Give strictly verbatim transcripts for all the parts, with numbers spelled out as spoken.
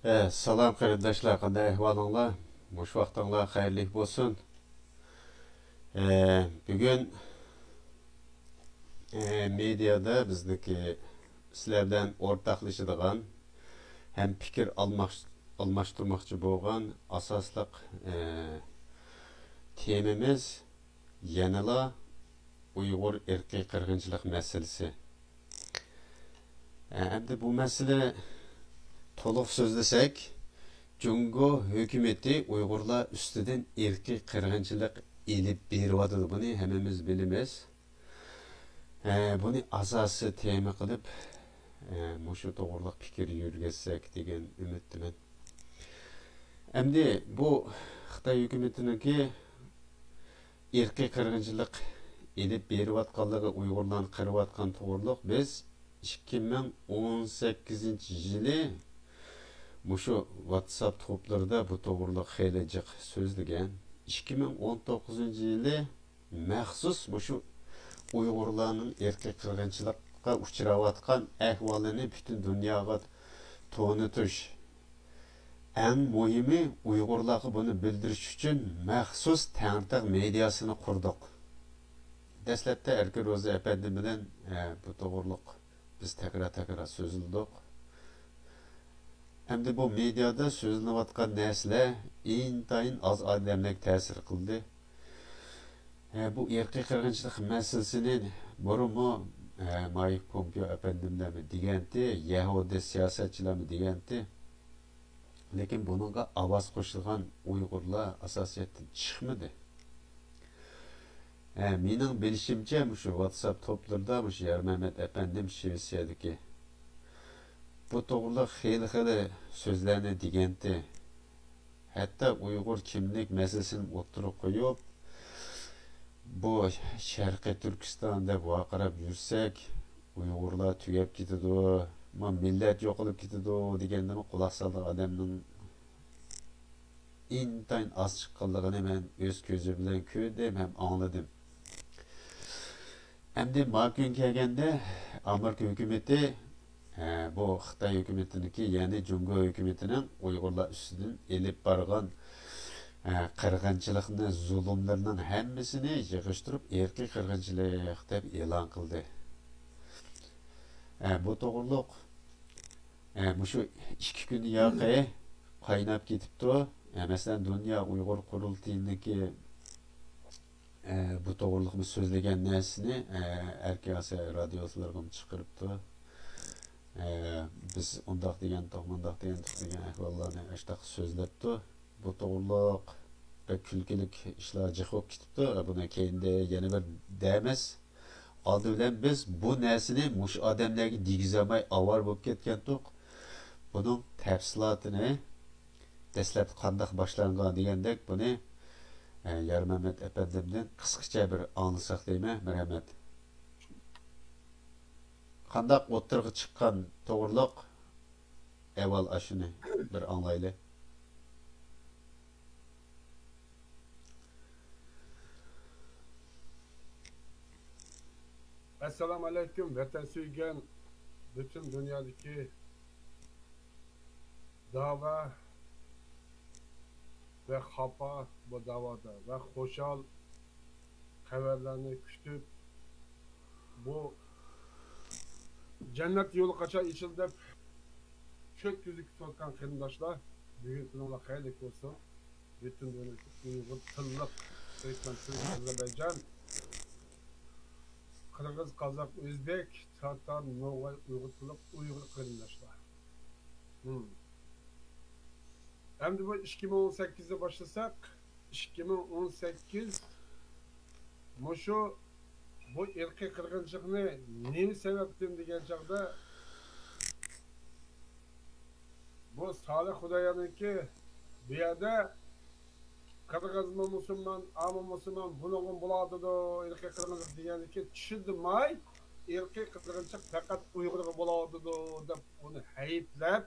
ئە، سالام قېرىنداشلار، قانداق ئەھۋالىڭلار؟ مۇشۇ ۋاقتىڭلار خەيرلىك بولسۇن. ئە، بۈگۈن، ئە، مېدىيادا بىزنىڭكى سىلەر بىلەن ئورتاقلىشىدىغان ھەم پىكىر ئالماش-، ئالماشتۇرماقچى بولغان ئاساسلىق، ئە، تېمىمىز يەنىلا ئۇيغۇر ئىرقىي قىرغىنچىلىق مەسىلىسى. ئەمدى بۇ مەسىلە، تولۇق سۆزلىسەك، جۇڭگو ھۆكۈمىتى ئۇيغۇرلار ئۈستىدىن ئىرقىي قىرغىنچىلىق ئېلىپ بېرىۋاتىدۇ. بۇنى ھەممىمىز بىلىمىز. ئە، بۇنى ئاساسىي تېما قىلىپ، ئە، مۇشۇ توغرىلىق پىكىر يۈرگۈزسەك دېگەن ئۈمىدتىمەن. ئەمدى بۇ خىتاي ھۆكۈمىتىنىڭكى ئىرقىي قىرغىنچىلىق ئېلىپ بېرىۋاتقانلىقى، ئۇيغۇرلارنى قىرىۋاتقان توغرىلىق بىز ئىككى مىڭ ئون سەككىزىنچى يىلى مۇشۇ ۋاتساپ توپلىرىدا بۇ توغرىلىق خېلى جىق سۆزلىگەن. ئىككى مىڭ ئون توققۇزىنچى يىلى مەخسۇس مۇشۇ ئۇيغۇرلارنىڭ ئىرقىي قىرغىنچىلىققا ئۇچراۋاتقان ئەھۋالىنى پۈتۈن دۇنياغا تونۇتۇش، ئەڭ مۇھىمى، ئۇيغۇرلارغا بۇنى بىلدۈرۈش ئۈچۈن مەخسۇس تەڭرىتاغ مېدىياسىنى قۇردۇق. دەسلەپتە ئەركىن روزى ئەپەندىم بىلەن، ئە، بۇ توغرىلىق بىز تەكرار-تەكرار سۆزلىدۇق. ئەمدى بۇ مېدىيادا سۆزلىنىۋاتقان نەرسىلەر ئىنتايىن ئاز ئادەملەرگە تەسىر قىلدى. ئە، بۇ ئىرقىي قىرغىنچىلىق مەسىلىسىنى بۇرۇنمۇ، ئە، مايك پومپېئو ئەپەندىملەرمۇ دېگەنتى، يەھۇدىي سىياسەتچىلەرمۇ دېگەنتى. لېكىن بۇنىڭغا ئاۋاز قوشىدىغان ئۇيغۇرلار ئاساسىيەتتىن چىقمىدى. ھە، مېنىڭ بىلىشىمچە، مۇشۇ ۋاتساپ توپلىرىدا مۇشۇ يارمەمەت ئەپەندىم شىۋېتسىيەدىكى بۇ توغرىلىق خېلى-خېلى سۆزلەرنى دېگەنتى. ھەتتا ئۇيغۇر كىملىك مەسىلىسىنى ئوتتۇرىغا قويۇپ، بۇ شەرقىي تۈركىستان دەپ ۋارقىراپ يۈرسەك، ئۇيغۇرلار تۈگەپ كېتىدۇ، ما مىللەت يوقىلىپ كېتىدۇ دېگەندىمۇ قۇلاق سالىدىغان ئادەمنىڭ ئىنتايىن ئاز چىققانلىقىنى مەن ئۆز كۆزۈم بىلەن كۆردۈم ھەم ئاڭلىدىم. ئەمدى ما كۈن كەلگەندە ئامېرىكا ھۆكۈمىتى، ئە، بۇ خىتاي ھۆكۈمىتىنىڭكى، يەنى جۇڭگو ھۆكۈمىتىنىڭ ئۇيغۇرلار ئۈستىدىن ئېلىپ بارغان، ئە، قىرغىنچىلىقنى، زۇلۇملىرىنىڭ ھەممىسىنى يىغىشتۇرۇپ ئىرقىي قىرغىنچىلىق دەپ ئېلان قىلدى. ئە، بۇ توغرۇلۇق، ئە، مۇشۇ ئىككى كۈن ياقى قايناپ كېتىپتۇ. ئە، مەسىلەن، دۇنيا ئۇيغۇر قۇرۇلتىيىنىڭكى، ئە، بۇ توغرۇلۇقمۇ سۆزلىگەن نەرسىنى، ئە، ئەركىن ئاسىيا رادىيوسىلىرىغىمۇ چىقىرىپتۇ. ئە، بىز ئۇنداق دېگەنتۇق، مۇنداق دېگەنتۇق دېگەن ئەھۋاللارنى ئاشتاق سۆزلەپتۇ. بۇ توغرۇلۇق بەك كۈلكىلىك ئىشلار جىق بولۇپ كېتىپتۇ. بۇنى كەينىدە يەنە بىر دەيمىز. ئالدى بىلەن بىز بۇ نەرسىنى مۇشۇ ئادەملەرگە دېگۈزەلمەي ئاۋارە بولۇپ كەتكەنتۇق. بۇنىڭ تەپسىلاتىنى دەسلەپتە قانداق باشلانغان دېگەندەك بۇنى، ئە، يارمەمەت ئەپەندىمدىن قىسقىچە بىر ئاڭلىساق دەيمەن. مەرھەمەت. قانداق ئوتتۇرىغا چىققان توغرۇلۇق ئەھۋال ئاشۇنى بىر ئاڭلايلى. ئەسسالامۇ ئەلەيكۇم، ۋەتەن سۆيگەن پۈتۈن دۇنيادىكى داۋا ۋە خاپا بۇ داۋادا ۋە خۇشال خەۋەرلەرنى كۈتۈپ، بۇ جەننەت يولى قاچان ئېچىلدى دەپ كۆك كۆزى كۈتۈۋاتقان قېرىنداشلار، بۈگۈن كۈنۈڭلار خەيرلىك بولسۇن. پۈتۈن دۆلەتلىك ئۇيغۇر تىللىق تۈركمەن، تۈرك، ئەزەربەيجان، قىرغىز، قازاق، ئۆزبېك، تاتار، نوغاي، ئۇيغۇر تىللىق ئۇيغۇر قېرىنداشلار. ھىم. ئەمدى بۇ ئىككى مىڭ ئون سەككىزدە باشلىساق، ئىككى مىڭ ئون سەككىز مۇشۇ بۇ ئىرقىي قىرغىنچىلىقنى نېمە سەۋەبتىن دېگەن چاغدا، بۇ سالىھ خۇدايارنىڭكى بۇ يەردە قىرغىزمۇ مۇسۇلمان، ئامۇ مۇسۇلمان، بۇنىڭغا بولاتىدۇ، ئىرقىي قىرغىنچىلىق دېگەندىكى چىدىماي، ئىرقىي قىرغىنچىلىق پەقەت ئۇيغۇرغا بولاتىدۇ دەپ ئۇنى ھەيىبلەپ،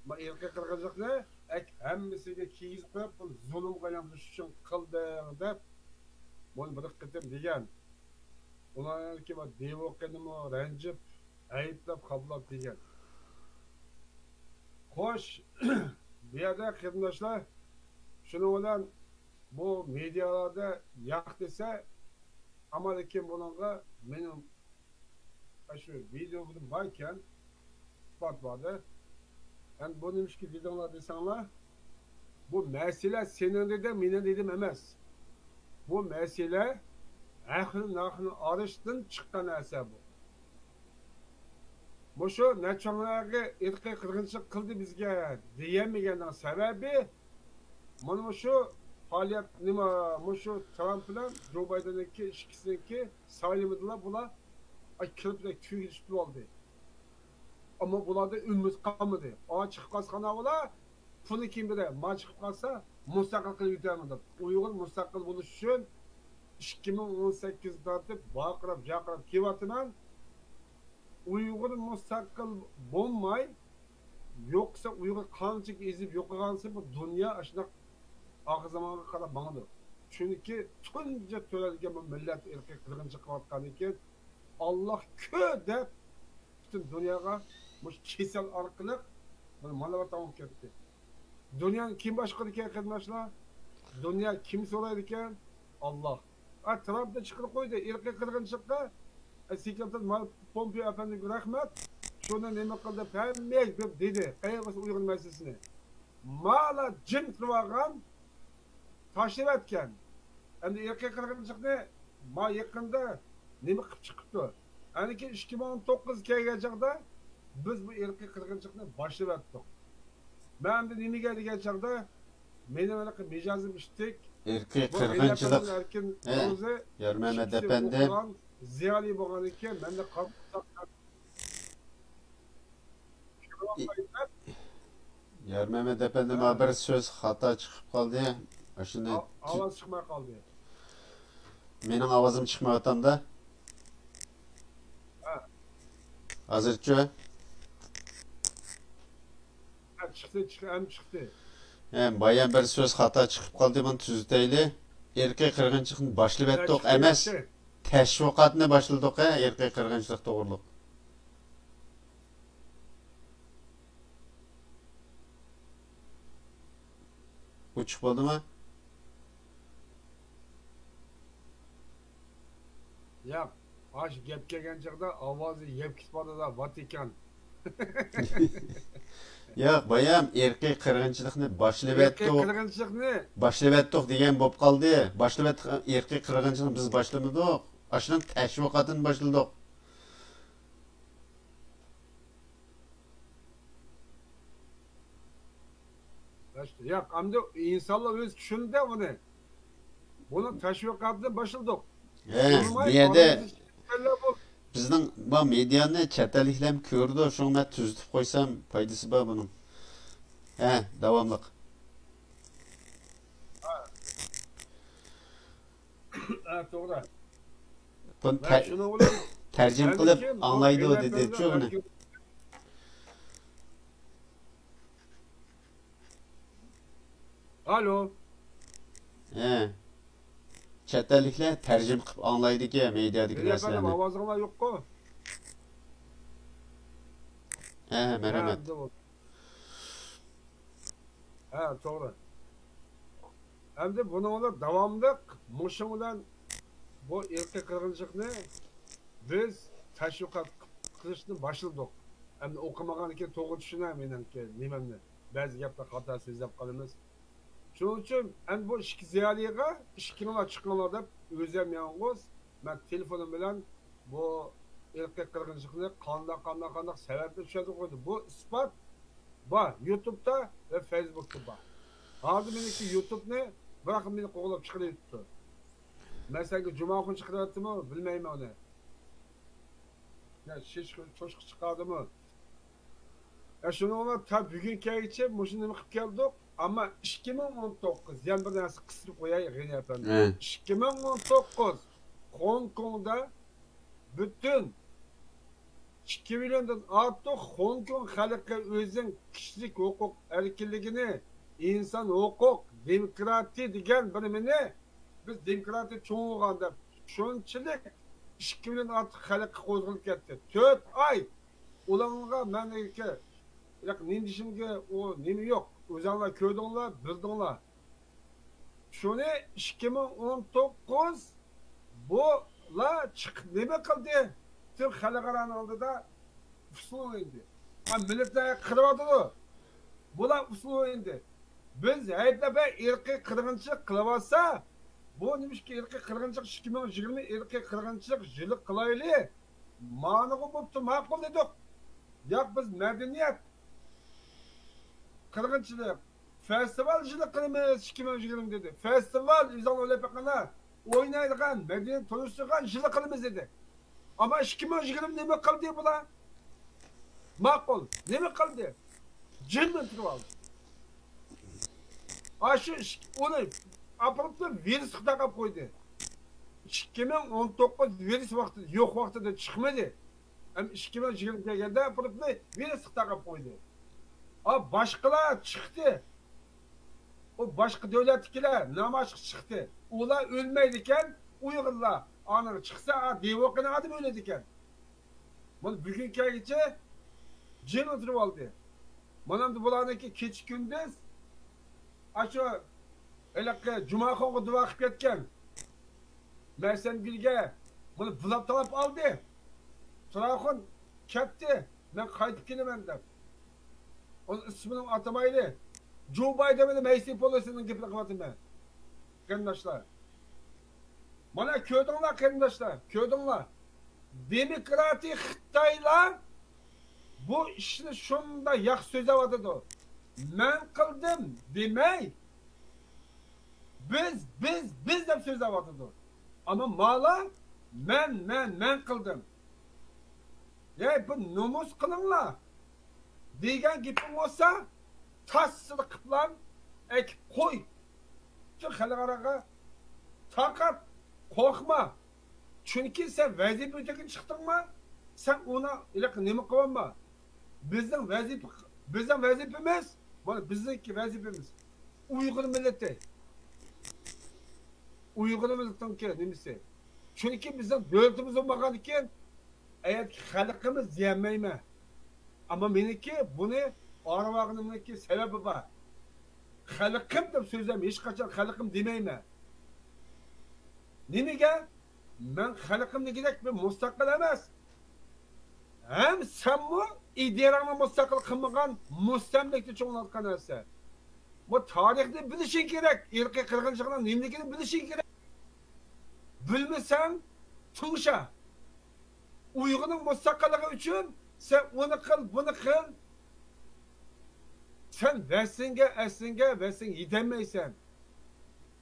ما ئىرقىي قىرغىنچىلىقنى ئەك-، ھەممىسىگە كىيگۈزۈپ قويۇپ، بۇ زۇلۇمغا ئايلاندۇرۇش ئۈچۈن قىلدىڭ دەپ، بۇنى بىر قېتىم دېگەن. ئۇلارنىڭكى بۇ دېۋوقىنىمۇ رەنجىپ، ئەيىبلەپ، خاپىلاپ دېگەن. خوش، بۇ يەردە قېرىنداشلار، شۇنىڭ بىلەن بۇ مېدىيالاردا ياق دېسە، ئەمما لېكىن بۇنىڭغا مېنىڭ شۇ ۋىدېيو بار ئىكەن، ئىسپات بار-دە. ئەمدى بۇ نېمىشقا دېدىڭلار دېسەڭلار، بۇ مەسىلە سېنىڭ دېدىم، مېنىڭ دېدىم ئەمەس. بۇ مەسىلە ئەھلى ناھلىنىڭ ئارىسىدىن چىققان نەرسە بۇ. مۇشۇ نەچچىڭلارغا ئىرقىي قىرغىنچىلىق قىلدى بىزگە دېيەلمىگەننىڭ سەۋەبى، مانا مۇشۇ پائالىيەت، نېمە، مۇشۇ ترامپ بىلەن جو بايدېننىڭكى ئىككىسىنىڭكى سايلىمىدىلا بۇلار كىرپىدەك تۈگىلىشىپ بولدى. ئەمما بۇلاردا ئۈمىد قالمىدى. ئا، چىقىپ قالسا قانداق بولا؟ پۇلنى كىم بېرە؟ ما چىقىپ قالسا مۇستەقىل قىلىپ يېتەرمىدۇق. ئۇيغۇر مۇستەقىل بولۇش ئۈچۈن ئىككى مىڭ ئون سەككىزدىن تارتىپ ۋارقىراپ، جارقىراپ كېلىۋاتىمەن. ئۇيغۇر مۇستەقىل بولماي، يوقىسا ئۇيغۇر قانچىلىك ئېزىپ يوقىغانسېرى بۇ دۇنيا ئاشۇنداق ئاخىر زامانغا قاراپ ماڭىدۇ. چۈنكى تۇنجى تۆرەلگەن بۇ مىللەت ئىرقىي قىرغىنچىلىق قىلىۋاتقاندىن كېيىن، ئاللاھ كۆر دەپ پۈتۈن دۇنياغا مۇشۇ كېسەل ئارقىلىق بۇنى مانا ۋاتان بولۇپ كەتتى. دۇنيانى كىم باشقۇرىدىكەن قېرىنداشلار؟ دۇنيا كىم سورايدىكەن؟ ئاللاھ. ئا، ترامپنى چىقىرىپ قويدى ئىرقىي قىرغىنچىلىققا. ئە، سېكرېتار مارك پومپېئو ئەپەندىگە رەھمەت. شۇنى نېمە قىلدى؟ ھەممىگە بېرىپ دېدى، قەيەرگە بارسا ئۇيغۇر مەسىلىسىنى. مالا جىم تۇرۇۋالغان، تاشلىۋەتكەن. ئەمدى ئىرقىي قىرغىنچىلىقنى ما يېقىندا نېمە قىلىپ چىقىپتۇ؟ ئەنكى ئىككى مىڭ ئون توققۇز كەلگەن چاغدا بىز بۇ ئىرقىي قىرغىنچىلىقنى باشلىۋەتتۇق. مەن ئەمدى نېمىگە دېگەن چاغدا، مېنىڭ ھېلىقى مىجەزىم ئىتتىك. ئىرقىي بۇ قىرغىنچىلىق. ئەركىن ھە، روزى يارمەمەت ئىككىسى ئەپەندىم. ئوقۇغان، زىيالىي بولغاندىكىن مەندە قاتتىق يارمەمەت ئەپەندىم، ھە. بىر سۆز خاتا چىقىپ قالدى. ئاشۇنى ئا-، ئاۋاز چىقماي قالدى. مېنىڭ ئاۋازىم چىقمايۋاتامدا؟ ھە. ھازىرچۇ؟ ھە، چىقتى، چىقتى، ئەمدى چىقتى. ھە، بايام بىر سۆز خاتا چىقىپ قالدى، بۇنى تۈزىتەيلى. ئىرقىي قىرغىنچىلىقنى باشلىۋەتتۇق ھە، چىقتى، ئەمەس، چىقتى. تەشۋىقاتنى باشلىدۇق، ھە، ئىرقىي قىرغىنچىلىق توغرۇلۇق. ئوچۇق بولدىمۇ؟ ياق، ئاشۇ گەپ كەلگەن چاغدا ئاۋازى يەپ كېتىپ بارىدۇ، ۋاتىكان. ياق، بايام ئىرقىي قىرغىنچىلىقنى باشلىۋەتتۇق. ئىرقىي قىرغىنچىلىقنى باشلىۋەتتۇق دېگەن بولۇپ قالدى. باشلىۋەتتۇق، ئىرقىي قىرغىنچىلىقنى بىز باشلىمىدۇق. ئاشۇنىڭ تەشۋىقاتىنى باشلىدۇق. ياق، ئەمدى ئىنسانلار ئۆزى چۈشىنىدۇ بۇنى. بۇنىڭ تەشۋىقاتىنى باشلىدۇق. ھە، بۇ يەردە بىزنىڭ بۇ مېدىيانى چەت ئەللىكلەرمۇ كۆرىدۇ، شۇڭا مەن تۈزىتىپ قويسام پايدىسى بار بۇنىڭ. ھە، داۋاملىق. ھە، توغرا. بۇنى تەرجىمە قىلىپ ئاڭلايدۇ دېدىچۇ بۇنى. ئالو. ھە. چەت ئەللىكلەر تەرجىمە قىلىپ ئاڭلايدىكەن مېدىيادىكى نەرسىلەرنى. ئاۋازىڭلار يوققۇ؟ ھە، مەرھەمەت. ھە، توغرا. ئەمدى بۇنىڭ بىلەن داۋاملىق مۇشۇ بىلەن بۇ ئىرقىي قىرغىنچىلىقنى بىز تەشۋىقات قىلىشنى باشلىدۇق. ئەمدى ئوقۇمىغاندىكىن توغرا چۈشىنەر مېنىڭكى نېمەمنى. بەزى گەپلەر خاتا سۆزلەپ قالىمىز. شۇنىڭ ئۈچۈن ئەمدى بۇ ئىككى زىيالىيغا ئىككىڭلار چىقىڭلار دەپ ئۆزۈم يالغۇز مەن تېلېفونۇم بىلەن بۇ ئىرقىي قىرغىنچىلىقنى قانداق، قانداق، قانداق سەۋەبنى چۈشەندۈرۈپ قويدۇم. بۇ ئىسپات بار، يۇتۇبتا ۋە فېيسبۇكتا بار. ھازىر مېنىڭكى يۇتۇبنى، بىراق مېنى قوغلاپ چىقىرىۋېتىپتۇ. مەسىلەن، جۇماخۇن چىقىرىۋەتتىمۇ، بىلمەيمەن ئۇنى. يا شىش، چوشقا چىقاردىمۇ؟ يا شۇنىڭغا تا بۈگۈنگىچە مۇشۇ نېمە قىلىپ كەلدۇق. ئەمما ئىككى مىڭ ئون توققۇز، يەنە بىر نەرسە قىستۇرۇپ قوياي، غېنى ئەپەندى. ھە. ئىككى مىڭ ئون توققۇز خوڭكوڭدا پۈتۈن ئىككى مىليوندىن ئارتۇق خوڭكوڭ خەلقى ئۆزىنىڭ كىشىلىك ھوقۇق ئەركىنلىكىنى، ئىنسان ھوقۇق، دېموكراتىيە دېگەن بىر نېمىنى، بىز دېموكراتىيە چوڭ بولغان دەپ شۇنچىلىك ئىككى مىليون ئارتۇق خەلققە قوزغىلىپ كەتتى. تۆت ئاي ئۇلارغا مەن ياق، نېمە دېيىشىمگە ئۇ نېمە يوق. ئۆزۈڭلار كۆردۈڭلار، بىلدىڭلار. شۇنى ئىككى مىڭ ئون توققۇز بۇلار چىقىپ نېمە قىلدى؟ پۈتۈن خەلقئارانىڭ ئالدىدا ئۇسسۇل ئوينىدى. ھا، مىللەتلەر قىرىۋاتىدۇ. بۇلار ئۇسسۇل ئوينىدى. بىز ھەيدەپ ئىرقىي قىرغىنچىلىق قىلىۋاتسا، بۇ نېمىشقا ئىرقىي قىرغىنچىلىق، ئىككى مىڭ يىگىرمە ئىرقىي قىرغىنچىلىق يىلى قىلايلى؟ مانىغۇ بوپتۇ، ماقۇل دېدۇق. ياق، بىز مەدەنىيەت قىرغىنچىلىق، فېستىۋال يىلى قىلىمىز ئىككى مىڭ يىگىرمە دېدى. فېستىۋال، ئۆزۈڭلار ئويلاپ بېقىڭلار، ئوينايدىغان، مەدەنىيەت تونۇشتۇرغان يىلى قىلىمىز دېدى. ئەمما ئىككى مىڭ يىگىرمە نېمە قىلدى بۇلار؟ ماقۇل، نېمە قىلدى؟ جىننى تۇرۇۋالدى. ئاشۇ ئىش-، ئۇنى ئاپىرىپلا ۋىرۇسقا تاقاپ قويدى. ئىككى مىڭ ئون توققۇز ۋىرۇس ۋاقتىدا، يوق ۋاقتىدا چىقمىدى. ئەمما ئىككى مىڭ يىگىرمە كەلگەندە ئاپىرىپلا ۋىرۇسقا تاقاپ قويدى. ئا، باشقىلار چىقتى. ئۇ باشقا دۆلەتتىكىلەر نامايىشقا چىقتى. ئۇلار ئۆلمەيدىكەن، ئۇيغۇرلار ئانىڭ چىقسا، ئا، دېۋوقىنىڭ ئادىمى ئۆلىدىكەن. مانا بۈگۈن كەلگۈچە جىن ئولتۇرۇپ ئالدى. مانا ئەمدى بۇلارنىڭكى كېچە كۈندۈز ئاشۇ ھېلىقى جۇماخۇنغا دۇئا قىلىپ كەتكەن مەرسەنگۈلگە مانا بۇلاپ تالاپ ئالدى. تۇراخۇن كەتتى، مەن قايتىپ كېلىمەن دەپ. ئۇنىڭ ئىسمىنى ئاتىمايلى. جو بايدېن بىلەن مەيسى پولىسىنىڭ گېپىنى قىلىۋاتىمەن. قېرىنداشلار. مانا كۆردۈڭلار، قېرىنداشلار، كۆردۈڭلار. دېموكراتىك خىتايلار بۇ ئىشنى شۇنداق ياخشى سۆزلەۋاتىدۇ. مەن قىلدىم دېمەي، بىز، بىز، بىز دەپ سۆزلەۋاتىدۇ. ئەمما مالا مەن، مەن، مەن قىلدىم. يەي، بۇ نومۇس قىلىڭلار دېگەن گېپىڭ بولسا، تاس سىلقىپلان ئەكىپ قوي. پۈتۈن خەلقئاراغا تارقات، قورقما. چۈنكى سەن ۋەزىپە ئۆتەككە چىقتىڭما، سەن ئۇنى ھېلىقى نېمە قىلالما. بىزنىڭ ۋەزىپە، بىزنىڭ ۋەزىپىمىز، مانا بىزنىڭكى ۋەزىپىمىز ئۇيغۇر مىللىتى. ئۇيغۇر مىللىتىنىڭكى نېمىسى. چۈنكى بىزنىڭ دۆلىتىمىز بولمىغاندىكىن، ئەيەتكى خەلقىمىز دېيەلمەيمەن. ئەمما مېنىڭكى بۇنى ئاڭلىۋالغىنىمنىڭكى سەۋەبى بار. خەلقىم دەپ سۆزلەم، ھېچقاچان خەلقىم دېمەيمەن. نېمىگە؟ مەن خەلقىم دېگۈدەك بىر مۇستەقىل ئەمەس. ھەم سەنمۇ ئىدىيەڭنى مۇستەقىل قىلمىغان مۇستەملىكىدە چوڭلايۋاتقان نەرسە. بۇ تارىخنى بىلىشىڭ كېرەك، ئىرقىي قىرغىنچىلىقنىڭ نېمىلىكىنى بىلىشىڭ كېرەك. بىلمىسەڭ، تىڭشا. ئۇيغۇرنىڭ مۇستەقىللىقى ئۈچۈن سەن ئۇنى قىل، بۇنى قىل. سەن ۋەسلىڭگە، ئەسلىڭگە، ۋەسلىڭگە يېتەلمەيسەن.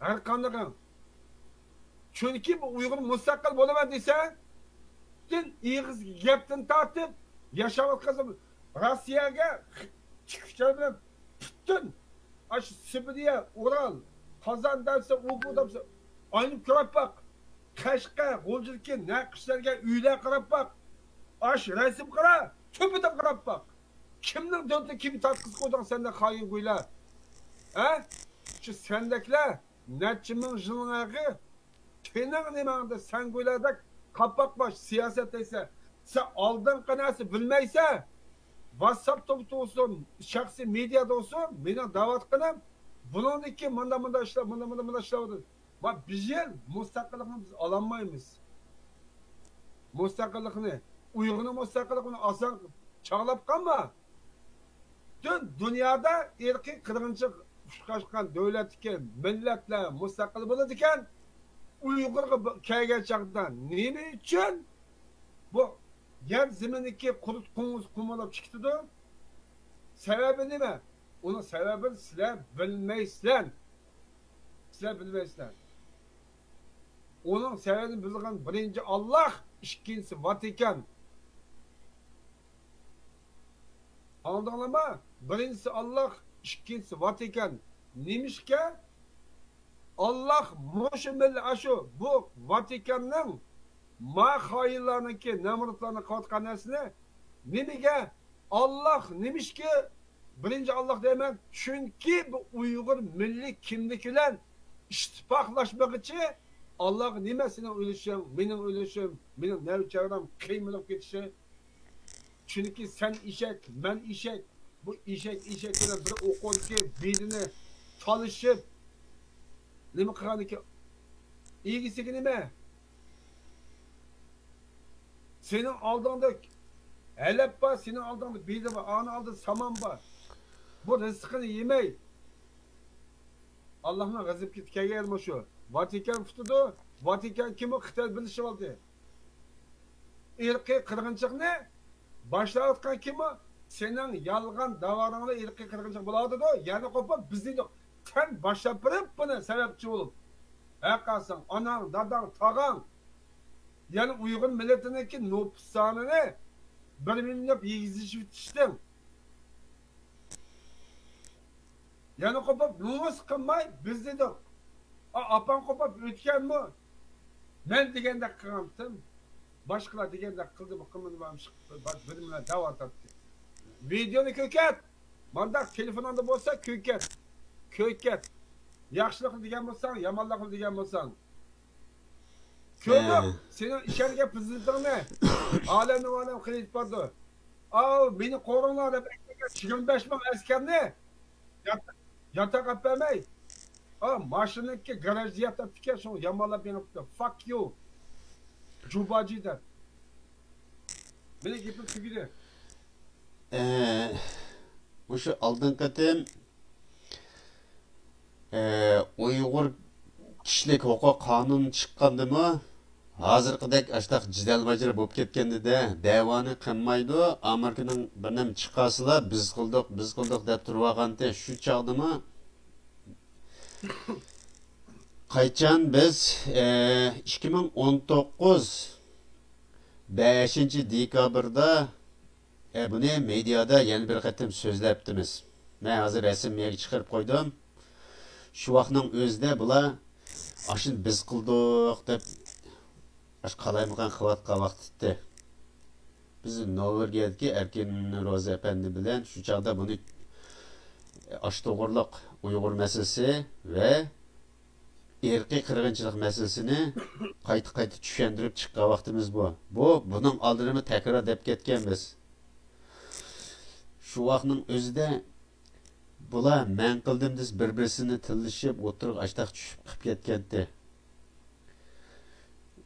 ھەر قاندىقىڭ. چۈنكى بۇ ئۇيغۇر مۇستەقىل بولىمەن دېسە، پۈتۈن ئېغىز گەپتىن تارتىپ، ياشاۋاتقان روسىيەگە تىككۈچىلەر بىلەن پۈتۈن ئاشۇ سىبىرىيە، ئۇرال، قازان دەرسە، ئۇ بۇ دەرسە، ئايلىنىپ كۆرۈپ باق. قەشقەر، غۇلجىدىكى نەقىشلەرگە ئۆيلەر قاراپ باق. ئاشۇ رەسىمگە قارا، تۈپىدىن قاراپ باق. كىمنىڭ دۆلىتىنى كىم تارتقۇزۇپ قويدۇڭ سەندەك خائىنگويلار؟ ھە؟ شۇ سەندەكلەر نەچچە مىڭ يىلنىڭ ئاخىرى تېنىڭ نېمەڭدە سەنگويلاردەك قاپاق باش سىياسەت دەيسەن. سەن ئالدىنقى نەرسە بىلمەيسەن. ۋاتساپتا بولسۇن، شەخسىي مېدىيادا بولسۇن، مېنىڭ دەۋاتقىنىم بۇنىڭدىن كېيىن مۇنداق، مۇنداق ئىشلار، مۇنداق، مۇنداق، مۇنداق ئىشلار بولدى. ما بىر يىل مۇستەقىللىقنى بىز ئالالمايمىز. مۇستەقىللىقنى، ئۇيغۇرنىڭ مۇستەقىللىقىنى ئاسان چاغلاپ قالما. پۈتۈن دۇنيادا ئىرقىي قىرغىنچىلىق ئۇچراشقان دۆلەتتىكى مىللەتلەر مۇستەقىل بولىدىكەن. ئۇيغۇرغا بۇ-، كەلگەن چاغدا نېمە ئۈچۈن بۇ يەر زېمىنىدىكى قۇرت قوڭۇز قۇمۇلۇپ چىقىتىدۇ؟ سەۋەبى نېمە؟ ئۇنىڭ سەۋەبىنى سىلەر بىلمەيسىلەر. سىلەر بىلمەيسىلەر. ئۇنىڭ سەۋەبىنى بىلىدىغان بىرىنچى ئاللاھ، ئىككىنچىسى ۋاتىكان. ئاڭلىدىڭلارمۇ؟ بىرىنچىسى ئاللاھ، ئىككىنچىسى ۋاتىكان. نېمىشقا؟ ئاللاھ مۇشۇ مىللەت، ئاشۇ بۇ ۋاتىكاننىڭ ما خائىنلارنىڭكى، نەمرۇتلارنىڭ قىلىۋاتقان نەرسىنى نېمىگە؟ ئاللاھ نېمىشقا بىرىنچى ئاللاھ دەيمەن؟ چۈنكى بۇ ئۇيغۇر مىللىي كىملىكى بىلەن ئىتتىپاقلاشمىغۇچە ئاللاھقا نېمە سېنىڭ ئۈلۈشۈڭ، مېنىڭ ئۈلۈشۈم، مېنىڭ نەۋرە-چەۋرەم قىيمىلىپ كېتىشى؟ چۈنكى سەن ئېشەك، مەن ئېشەك، بۇ ئېشەك، ئېشەك بىلەن بىر ئوقۇدىكى بېدىنى تالىشىپ، نېمە قىلغاندىكىن، ئىگىسىگە نېمە؟ سېنىڭ ئالدىڭدا ھەلەپ بار، سېنىڭ ئالدىڭدا بېدە بار، ئانىڭ ئالدىدا سامان بار. بۇ رىزقىنى يېمەي، ئاللاھنىڭ غەزىپى كەلگەن مۇشۇ. ۋاتىكان پۇتىدۇ، ۋاتىكان كىمۇ خىتاي بىرلىشىۋالدى. ئىرقىي قىرغىنچىلىقنى باشلاۋاتقان كىمۇ؟ سېنىڭ يالغان داۋاڭلار ئىرقىي قىرغىنچىلىق بولۇۋاتىدۇ. يەنە قوپۇپ بىز دېدۇق. سەن باشلاپ بېرىپ بۇنى سەۋەبچى بولۇپ. ھەرقايسىڭ، ئاناڭ، داداڭ، تاغاڭ. يەنى ئۇيغۇر مىللىتىنىڭكى نوپۇس سانىنى بىر مىليون دەپ يېگۈزۈشۈپ ئۆتۈشتۈڭ. يەنە قوپۇپ نومۇس قىلماي بىز دېدۇق. ئا، ئاپاڭ قوپۇپ ئۆتكەنمۇ؟ مەن دېگەندەك قىلغانتىم. باشقىلار دېگەندەك قىلدىمۇ، قىلمىدىمۇ، بىر بىلەن دەۋا تارتتى. ۋىدېونى كۆركەت. مانداق تېلېفونۇڭدا بولسا كۆركەت. كۆركەت. ياخشىلىقنى دېگەن بولساڭ، يامانلىقنى دېگەن بولساڭ. كۆردۈق، ھە. سېنىڭ ئىشەنگەن پىرېزىدېنتىڭنى ئالەمدىن ئالەم قىلىپ بارىدۇ. ئاۋۇ، مېنى قوغداڭلار دەپ ئەكەلگەن يىگىرمە بەش مىڭ ئەسكەرنى يات-، ياتاق ئەپ بەرمەي. ئا، ماشىنىنىڭكى گاراژدا ياتاتتىكەن، شۇڭا يامانلاپ مېڭىپتۇ. Fuck you. جۇباجى دەپ. مېنىڭ گېپىم تۈگىدى. ئە، مۇشۇ ئالدىنقى قېتىم ئە، ئۇيغۇر كىشىلىك ھوقۇق قانۇنى چىققاندىمۇ، ھازىرقىدەك ئاشتاق جېدەل ماجىرا بولۇپ كەتكەندىدە، دەۋانى قىلمايدۇ. ئامېرىكىنىڭ بىر نېمە چىقارسىلا، بىز قىلدۇق، بىز قىلدۇق دەپ تۇرۇۋالغانتى. شۇ چاغدىمۇ قايچان بىز، ئە، ئىككى مىڭ ئون توققۇز بەشىنچى دېكابىردا ئە، بۇنى مېدىيادا يەنە بىر قېتىم سۆزلەپتىمىز. مەن ھازىر رەسىمىيەگە چىقىرىپ قويدۇم. شۇ ۋاقىتنىڭ ئۆزىدە بۇلار ئاشۇنى بىز قىلدۇق دەپ، ئاشۇ قالايمىقان قىلىۋاتقان ۋاقتى ئىدى. بىز نورۋېگىيەدىكى ئەركىن روزا ئەپەندى بىلەن شۇ چاغدا بۇنى، ئاشۇ توغرىلىق ئۇيغۇر مەسىلىسى ۋە ئىرقىي قىرغىنچىلىق مەسىلىسىنى قايتا-قايتا چۈشەندۈرۈپ چىققان ۋاقتىمىز بۇ. بۇ، بۇنىڭ ئالدىدىمۇ تەكرار دەپ كەتكەنمىز. شۇ ۋاقىتنىڭ ئۆزىدە بۇلار مەن قىلدىم دېسە بىر-بىرسىنى تىللىشىپ، ئوتتۇرىغا ئاشتاق چۈشۈپ قىپ كەتكەنتى.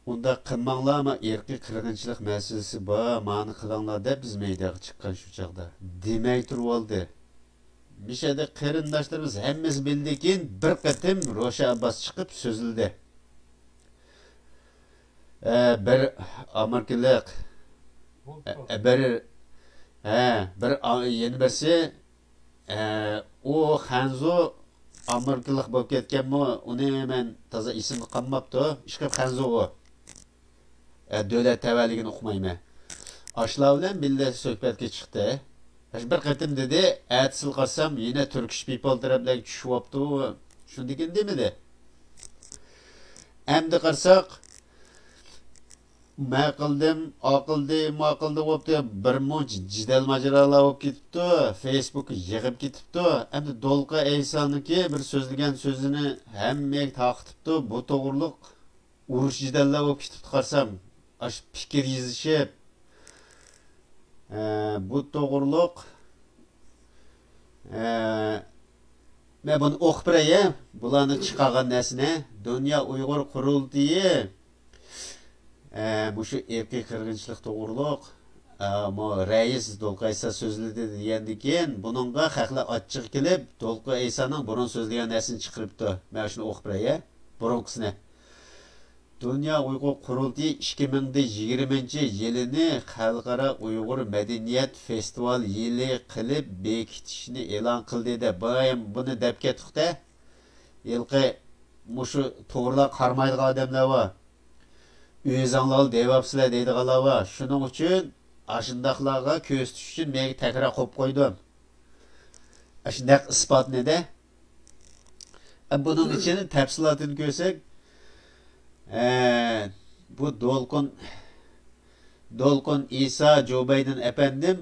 ئۇنداق قىلماڭلار، ما ئىرقىي قىرغىنچىلىق مەسىلىسى بار، مانى قىلىڭلار دەپ بىز مەيدانغا چىققان شۇ چاغدا. دېمەي تۇرۇۋالدى. مىشەدە قېرىنداشلىرىمىز ھەممىسى بىلدىكىن، بىر قېتىم روشەن ئابباس چىقىپ سۆزلىدى. ئە، بىر ئامېرىكىلىق، ئە، بىر، ھە، بىر ئا-، يەنە بىرسى، ئە، ئۇ خەنزۇ ئامېرىكىلىق بولۇپ كەتكەنمۇ، ئۇنى مەن تازا ئېسىمدە قالماپتۇ. ئىشقىلىپ خەنزۇ ئۇ. ئە، دۆلەت تەۋەلىكىنى ئۇقمايمەن. ئاشۇلار بىلەن بىللە سۆھبەتكە چىقتى. ئاشۇ بىر قېتىم دېدى، ئەتىسىلا قارىسام، يەنە تۈركىش پىپل تەرەپلەرگە چۈشۈۋاپتۇ. شۇندىكىن دېمىدى. ئەمدى قارىساق، مە قىلدىم، ئا قىلدى، ما قىلدى بوپتۇ. بىر مۇنچە جېدەل ماجىرالار بولۇپ كېتىپتۇ. فېيسبۇكقا يىغىپ كېتىپتۇ. ئەمدى دولقۇن ئەيسانىڭكى بىر سۆزلىگەن سۆزىنى ھەممىگە تارقىتىپتۇ. بۇ توغرۇلۇق ئۇرۇش جېدەللەر بولۇپ كېتىپتۇ قارىسام، ئاشۇ پىكىر يېزىشىپ، ئە، بۇ توغرۇلۇق، ئە، مەن بۇنى ئوقۇپ بېرەي، بۇلارنىڭ چىقارغان نەرسىنى. دۇنيا ئۇيغۇر قۇرۇلتىيى، ئە، مۇشۇ ئىرقىي قىرغىنچىلىق توغرۇلۇق، ئە، مۇ رەئىس دولقۇن ئەيسا سۆزلىدى دېگەندىن كېيىن، بۇنىڭغا خەقلەر ئاچچىقى كېلىپ، دولقۇن ئەيسانىڭ بۇرۇن سۆزلىگەن نەرسىنى چىقىرىپتۇ. مەن شۇنى ئوقۇپ بېرەي، بۇرۇنقىسىنى. دۇنيا ئۇيغۇر قۇرۇلتىيى ئىككى مىڭ يىگىرمىنچى يىلىنى خەلقئارا ئۇيغۇر مەدەنىيەت فېستىۋال يىلى قىلىپ بېكىتىشنى ئېلان قىلدى دەپ، بايام بۇنى دەپ كەتتۇق-تە. ھېلىقى مۇشۇ توغرىلار قارىمايدىغان ئادەملەر بار. ئۆزۈڭلار دەۋاپسىلەر دەيدىغانلار بار. شۇنىڭ ئۈچۈن ئاشۇنداقلارغا كۆرسىتىش ئۈچۈن مەن تەكرار قويۇپ قويدۇم. ئاشۇ نەق ئىسپاتنى-دە. بۇنىڭ ئىچىنى تەپسىلاتىنى كۆرسەك، ئە، بۇ دولقۇن، دولقۇن ئىسا جو بايدېن ئەپەندىم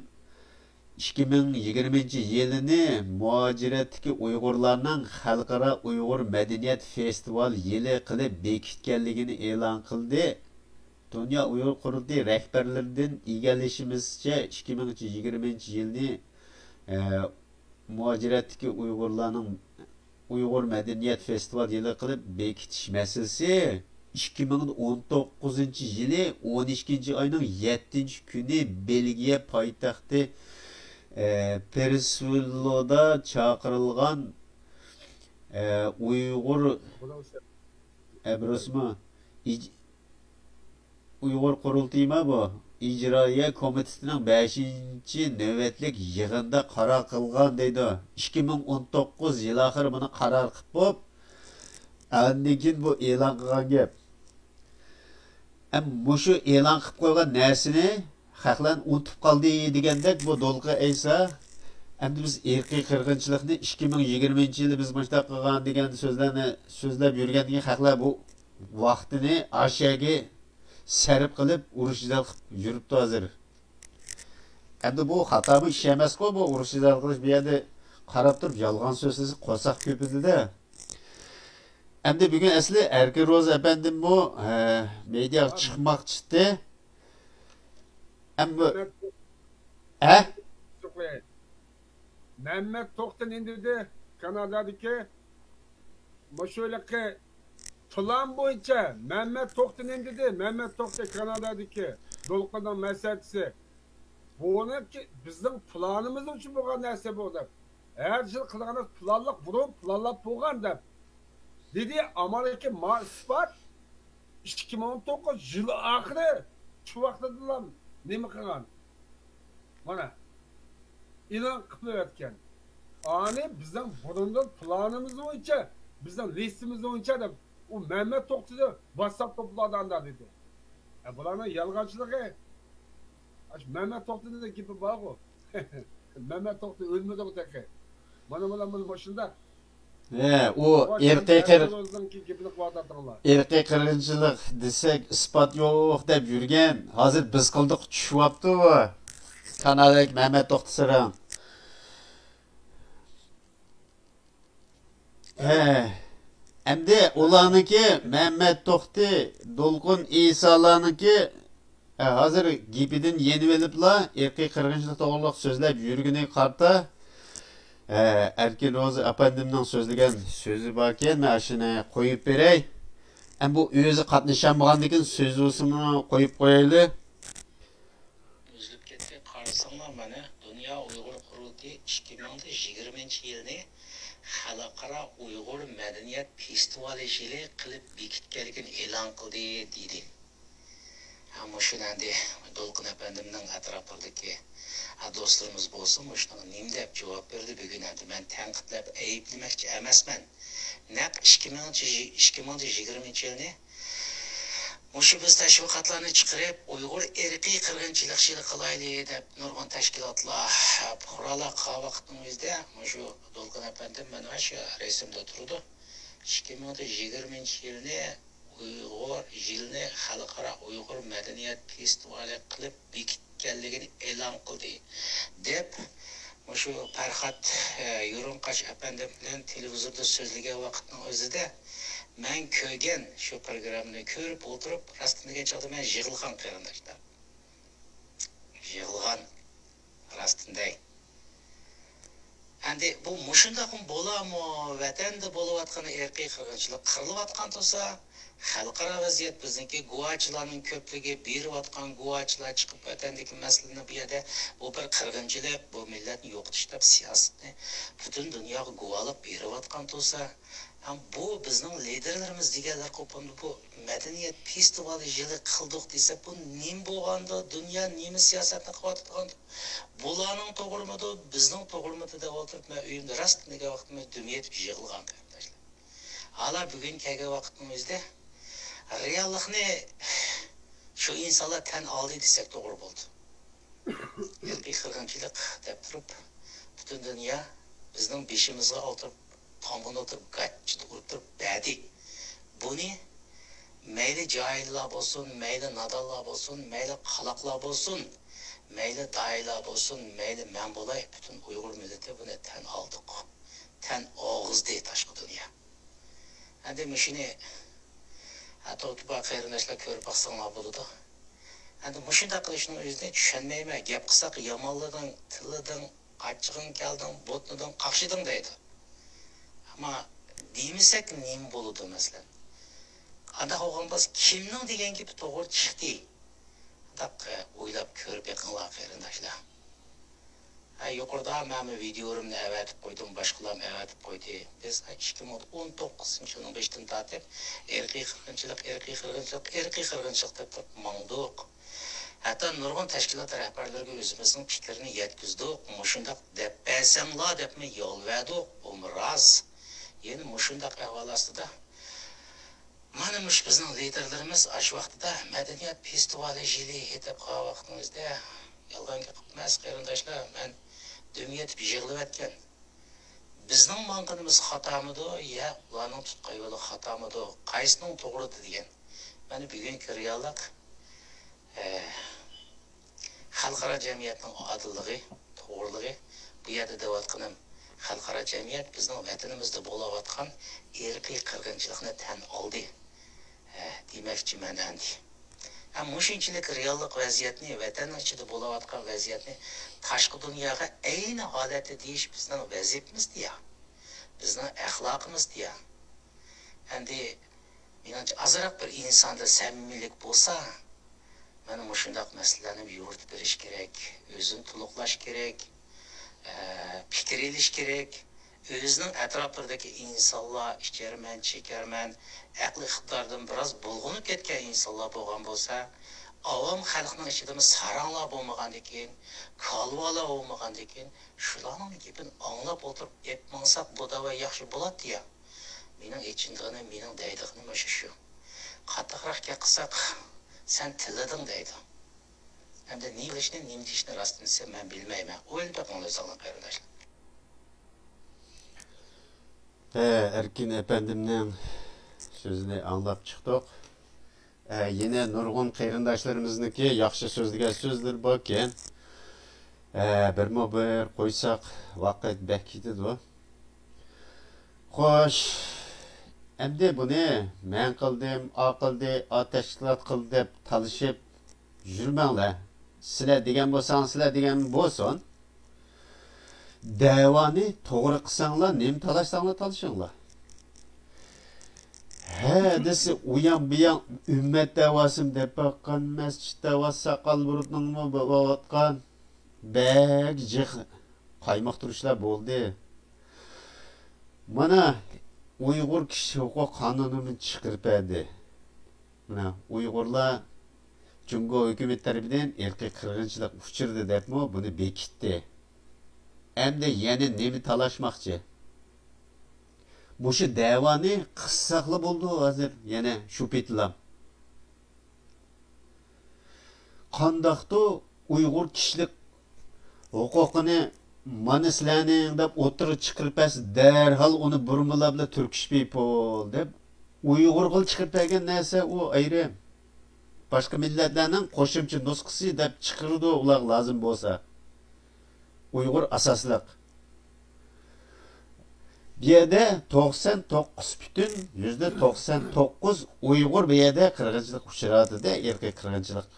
ئىككى مىڭ يىگىرمىنچى يىلىنى مۇھاجىرەتتىكى ئۇيغۇرلارنىڭ خەلقئارا ئۇيغۇر مەدەنىيەت فېستىۋال يىلى قىلىپ بېكىتكەنلىكىنى ئېلان قىلدى. دۇنيا ئۇيغۇر قۇرۇلتىيى رەھبەرلىرىدىن ئىگىلىشىمىزچە، ئىككى مىڭ يىگىرمىنچى يىلنى، ئە، مۇھاجىرەتتىكى ئۇيغۇرلارنىڭ ئۇيغۇر مەدەنىيەت فېستىۋال يىلى قىلىپ بېكىتىش مەسىلىسى ئىككى مىڭ ئون توققۇزىنچى يىلى ئون ئىككىنچى ئاينىڭ يەتتىنچى كۈنى بېلگىيە پايتەختى، ئە، پېرسۋىللودا چاقىرىلغان، ئە، ئۇيغۇر ئەبرىسىمۇ ئىج-، ئۇيغۇر قۇرۇلتىيىما بۇ؟ ئىجرائىيە كومىتېتىنىڭ بەشىنچى نۆۋەتلىك يىغىنىدا قارار قىلغان دەيدۇ. ئىككى مىڭ ئون توققۇز يىل ئاخىرى بۇنى قارار قىلىپ بوپ، ئاندىن كېيىن بۇ ئېلان قىلغان گەپ. ئەم، مۇشۇ ئېلان قىلىپ قويغان نەرسىنى خەقلەر ئۇنتۇپ قالدى دېگەندەك بۇ دولقۇن ئەيسا، ئەمدى بىز ئىرقىي قىرغىنچىلىقنى ئىككى مىڭ يىگىرمىنچى يىلى بىز مۇشۇنداق قىلغان دېگەن سۆزلەرنى سۆزلەپ يۈرگەندىن كېيىن خەقلەر بۇ ۋاقتىنى ئاشەگە سەرپ قىلىپ، ئۇرۇش جېدەل قىلىپ يۈرۈپتۇ ھازىر. ئەمدى بۇ خاتامۇ ئىش ئەمەسقۇ، بۇ ئۇرۇش جېدەل قىلىش، بۇ يەردە قاراپ تۇرۇپ يالغان سۆزلىسە قورساق كۆپىدىدە. ئەمدى بۈگۈن ئەسلى ئەركىن روزى ئەپەندىممۇ، ھە، مېدىياغا چىقماقچى ئىدى. ئەمدى، ھە؟ مەمەت توختى نېمە دېدى؟ كانادادىكى مۇشۇ ھېلىقى پىلان بويىچە مەمەت توختى نېمە دېدى؟ مەمەت توختى كانادادىكى دولقۇننىڭ مەسلىھەتچىسى. بۇنىڭكى بىزنىڭ پىلانىمىز ئۈچۈن بولغان نەرسە بۇ دەپ. ھەر يىل قىلغان پىلانلىق بۇرۇن پىلانلاپ بولغان دەپ. دېدى، ئامالىكى ما ئىسپات ئىككى مىڭ ئون توققۇز يىل ئاخىرى شۇ ۋاقتىدىلا نېمە قىلغان؟ مانا، ئېلان قىلىۋەتكەن. ئانى بىزنىڭ بۇرۇندىن پىلانىمىز بويىچە، بىزنىڭ لىستىمىز بويىچە دەپ، ئۇ مەمەت توختىنى ۋاتساپ توپلاردا ئاندا دېدى. ئە، بۇلارنىڭ يالغانچىلىقى. ئاشۇ مەمەت توختىنىڭ گېپى بارغۇ. مەمەت توختى ئۆلمىدىغۇ تېخى. مانا بۇلار مانا مۇشۇنداق. ھە، ئۇ ئىرقىي قىر-، ئىرقىي قىرغىنچىلىق دېسەك ئىسپات يوق دەپ يۈرگەن، ھازىر بىز قىلدۇق چۈشۈۋاپتۇ بۇ. كانادادىكى مەمەت توختى سىرىڭ. ھە، ئەمدى ئۇلارنىڭكى مەمەت توختى، دولقۇن ئىسالارنىڭكى ھە، ھازىر گېپىدىن يېنىۋېلىپلا، ئىرقىي قىرغىنچىلىق توغرۇلۇق سۆزلەپ يۈرگىنىگە قارىتا، ھە، ئەركىن روزى ئەپەندىمنىڭ سۆزلىگەن سۆزى باركەن، مەن ئاشۇنى قويۇپ بېرەي. ئەمما بۇ ئۆزى قاتنىشالمىغاندىكىن سۆزى بولسىمۇ قويۇپ قويايلى. ئۈزۈلۈپ كەتتى. قارىساڭلار، مانا، دۇنيا ئۇيغۇر قۇرۇلتىيى ئىككى مىڭ يىگىرمىنچى يىلنى خەلقئارا ئۇيغۇر مەدەنىيەت فېستىۋالى يىلى قىلىپ بېكىتكەنلىكىنى ئېلان قىلدى، دېدى. ھە، مۇشۇنى ئەمدى دولقۇن ئەپەندىمنىڭ ئەتراپلىرىدىكى، ھە، دوستلىرىمىز بولسا مۇشۇنىڭغا نېمە دەپ جاۋاب بېرىدۇ؟ بۈگۈن ئەمدى مەن تەنقىدلەپ، ئەيىبلىمەكچى ئەمەسمەن. نەق ئىككى مىڭ، ئىككى مىڭ يىگىرمىنچى يىلنى مۇشۇ بىز تەشۋىقاتلارنى چىقىرىپ، ئۇيغۇر ئىرقىي قىرغىنچىلىق يىلى قىلايلى دەپ نۇرغۇن تەشكىلاتلار، پۇقرالار قىلغان ۋاقىتنىڭ ئۆزىدە مۇشۇ دولقۇن ئەپەندىم مانا شۇ رەسىمدە تۇرىدۇ. ئىككى مىڭ يىگىرمىنچى يىلنى ئۇيغۇر يىلىنى خەلقئارا ئۇيغۇر مەدەنىيەت فېستىۋالى قىلىپ بېكىتكەنلىكىنى ئېلان قىلدى، دەپ، مۇشۇ پەرھات، ئە، يۇرۇنقاش ئەپەندىم بىلەن تېلېۋىزوردا سۆزلىگەن ۋاقىتنىڭ ئۆزىدە، مەن كۆرگەن شۇ پروگراممىنى كۆرۈپ ئولتۇرۇپ، راستىنى دېگەن چاغدا مەن يىغلىغان، قېرىنداشلار. يىغلىغان. راستىنى دەي. ئەمدى بۇ مۇشۇنداقمۇ بولامۇ؟ ۋەتەندە بولۇۋاتقان ئىرقىي قىرغىنچىلىق قىرىلىۋاتقان تۇرسا، خەلقئارا ۋەزىيەت بىزنىڭكى گۇۋاچىلارنىڭ كۆپلۈكى، بېرىۋاتقان گۇۋاچىلار چىقىپ، ۋەتەندىكى مەسىلىنى بۇ يەردە بۇ بىر قىرغىنچىلىق، بۇ مىللەتنى يوقىتىش دەپ سىياسىتىنى پۈتۈن دۇنياغا گۇۋاھلىق بېرىۋاتقان تۇرسا، ھەم بۇ بىزنىڭ لىدېرلىرىمىز دېگەنلەر قوپامدۇ، بۇ مەدەنىيەت فېستىۋالى يىلى قىلدۇق دېسە، بۇ نېمە بولغاندۇ؟ دۇنيا نېمە سىياسەتنى قىلىۋاتىدىغاندۇ؟ بۇلارنىڭ توغرىمىدۇ، بىزنىڭ توغرىمىدۇ دەپ ئولتۇرۇپ، مەن ئۆيۈمدە راستىنى دېگەن ۋاقتىمدا دۈم يېتىپ يىغلىغان، قېرىنداشلار. ھالا بۈگۈن كەلگەن ۋاقىتنىڭ ئۆزىدە رېئاللىقنى شۇ ئىنسانلار تەن ئالدى دېسەك توغرا بولىدۇ. ئىرقىي قىرغىنچىلىق دەپ تۇرۇپ، پۈتۈن دۇنيا بىزنىڭ بېشىمىزغا ئولتۇرۇپ، تامغىنى ئولتۇرۇپ، گاچچىدا ئۇرۇپ تۇرۇپ بەردى. بۇنى مەيلى جاھىللار بولسۇن، مەيلى نادانلار بولسۇن، مەيلى قالاقلار بولسۇن، مەيلى داھىيلار بولسۇن، مەيلى مەن بولاي، پۈتۈن ئۇيغۇر مىللىتى بۇنى تەن ئالدۇق. تەن ئالغۇزدى تاشقى دۇنيا. ئەمدى مۇشۇنى، ھە، توختى بار قېرىنداشلار كۆرۈپ باقساڭلار بولىدۇ. ئەمدى مۇشۇنداق قىلىشنىڭ ئۆزىنى چۈشەنمەيمەن. گەپ قىلساق يامانلىدىڭ، تىللىدىڭ، قاچچىقىڭ كەلدىڭ، بوتنىدىڭ، قاقشىدىڭ دەيدۇ. ئەمما دېمىسەك نېمە بولىدۇ، مەسىلەن؟ ئانداق بولغان بولسا، كىمنىڭ دېگەن گېپى توغرا چىقتى؟ ئانداق، ئە، ئويلاپ كۆرۈپ بېقىڭلار، قېرىنداشلار. ھە، يۇقىرىدا مەنمۇ ۋىدىيولىرىمنى ئەۋەتىپ قويدۇم، باشقىلارمۇ ئەۋەتىپ قويدى. بىز، ھە، ئىككى مىڭ ئون توققۇزىنچى يىلنىڭ بېشىدىن تارتىپ ئىرقىي قىرغىنچىلىق، ئىرقىي قىرغىنچىلىق، ئىرقىي قىرغىنچىلىق دەپ تۇرۇپ ماڭدۇق. ھەتتا نۇرغۇن تەشكىلات رەھبەرلىرىگە ئۆزىمىزنىڭ پىكرىنى يەتكۈزدۇق. مۇشۇنداق دەپ بەرسەڭلار دەپمۇ يالۋەردۇق. بۇمۇ راست. يەنە مۇشۇنداق ئەھۋال ئاستىدا مانا مۇشۇ بىزنىڭ لىدېرلىرىمىز ئاشۇ ۋاقتىدا مەدەنىيەت فېستىۋالى يىلى دەپ قالغان ۋاقتىمىزدا، يالغان گەپ ئەمەس، قېرىنداشلار، مەن دۈم يېتىپ يىغلىۋەتكەن. بىزنىڭ ماڭغىنىمىز خاتامىدۇ يا ئۇلارنىڭ تۇتقان يولى خاتامىدۇ، قايسىنىڭ توغرىدى دېگەن. مانا بۈگۈنكى رېئاللىق، ئە، خەلقئارا جەمئىيەتنىڭ ئادىللىقى، توغرىلىقى، بۇ يەردە دەۋاتقىنىم، خەلقئارا جەمئىيەت بىزنىڭ ۋەتىنىمىزدە بولۇۋاتقان ئىرقىي قىرغىنچىلىقنى تەن ئالدى، ھە، دېمەكچىمەن ئەمدى. ھەم مۇشۇنچىلىك رېئاللىق ۋەزىيەتنى، ۋەتەننىڭ ئىچىدە بولۇۋاتقان ۋەزىيەتنى تاشقى دۇنياغا ئەينى ھالەتتە دېيىش بىزنىڭ ۋەزىپىمىزدىيە، بىزنىڭ ئەخلاقىمىزدىيە. ئەمدى مېنىڭچە، ئازراق بىر ئىنساندا سەمىمىيلىك بولسا، مانا مۇشۇنداق مەسىلىلەرنى يورۇتۇپ بېرىش كېرەك، ئۆزىنى تولۇقلاش كېرەك، ئە، پىكىر ئېلىش كېرەك. ئۆزىنىڭ ئەتراپلىرىدىكى ئىنسانلار، ئىچەرمەن، چېكەرمەن، ئەقلى ئىقتىدارىدىن بىراز بۇلغىنىپ كەتكەن ئىنسانلار بولغان بولسا، ئاۋام خەلقنىڭ ئىچىدىمۇ ساراڭلار بولمىغاندىكىن، كالۋالار بولمىغاندىكىن، شۇلارنىڭ گېپىنى ئاڭلاپ ئولتۇرۇپ ئېلىپ ماڭساق، بۇ دەۋا ياخشى بولاتتى يا. مېنىڭ ئېچىنىدىغىنىم، مېنىڭ دەيدىغىنىم مۇشۇ شۇ. قاتتىقراق گەپ قىلساق، سەن تىللىدىڭ دەيدۇ. ئەمدى نېمە قىلىشنى، نېمە دېيىشنى راستىنى دېسەم، مەن بىلمەيمەن. ئويلىنىپ بېقىڭلار ئۆزۈڭلار، قېرىنداشلار. ھە، ئەركىن ئەپەندىمنىڭ سۆزىنى ئاڭلاپ چىقتۇق. ھە، يەنە نۇرغۇن قېرىنداشلىرىمىزنىڭكى ياخشى سۆزلىگەن سۆزلىرى باركەن. ھە، بىرمۇ بىر قويساق، ۋاقىت بەك كېتىدۇ. خوش، ئەمدى بۇنى مەن قىلدىم، ئا قىلدى، ئا تەشكىلات قىلدى دەپ تالىشىپ يۈرمەڭلار. سىلەر دېگەن بولساڭ، سىلەر دېگەن بولسۇن. دەۋانى توغرا قىلساڭلار، نېمە تالاشساڭلار تالىشىڭلار. ھە دېسە، ئۇيان بۇيان ئۈممەت دەۋاسىمۇ دەپ باققان، مەسچىت دەۋاسى، ساقال بۇرۇتنىڭمۇ بولۇۋاتقان بەك جىق قايمۇقتۇرۇشلار بولدى. مانا، ئۇيغۇر كىشى ھوقۇق قانۇنىمۇ چىقىرىپ بەردى. مانا، ئۇيغۇرلار جۇڭگو ھۆكۈمىتى تەرىپىدىن ئىرقىي قىرغىنچىلىق ئۇچرىدى دەپمۇ بۇنى بېكىتتى. ئەمدى يەنە نېمە تالاشماقچى؟ مۇشۇ دەۋانى قىلساقلا بولىدۇ ھازىر، يەنە شۇ پېتىلام. قانداقتۇ ئۇيغۇر كىشىلىك ھوقۇقىنى مانا سىلەرنىڭ دەپ ئوتتۇرىغا چىقىرىپ بەرسە، دەرھال ئۇنى بۇرمىلار بىلەن تۈركىش پېيپول دەپ ئۇيغۇرغىلا چىقىرىپ بەرگەن نەرسە ئۇ ئايرىم. باشقا مىللەتلەرنىڭ قوشۇمچە نۇسخىسى دەپ چىقىرىدۇ ئۇلار لازىم بولسا. ئۇيغۇر ئاساسلىق. بۇ يەردە توقسان توققۇز پۈتۈن يۈزدە توقسان توققۇز ئۇيغۇر بۇ يەردە قىرغىنچىلىق ئۇچراۋاتىدۇ، ئىرقىي قىرغىنچىلىق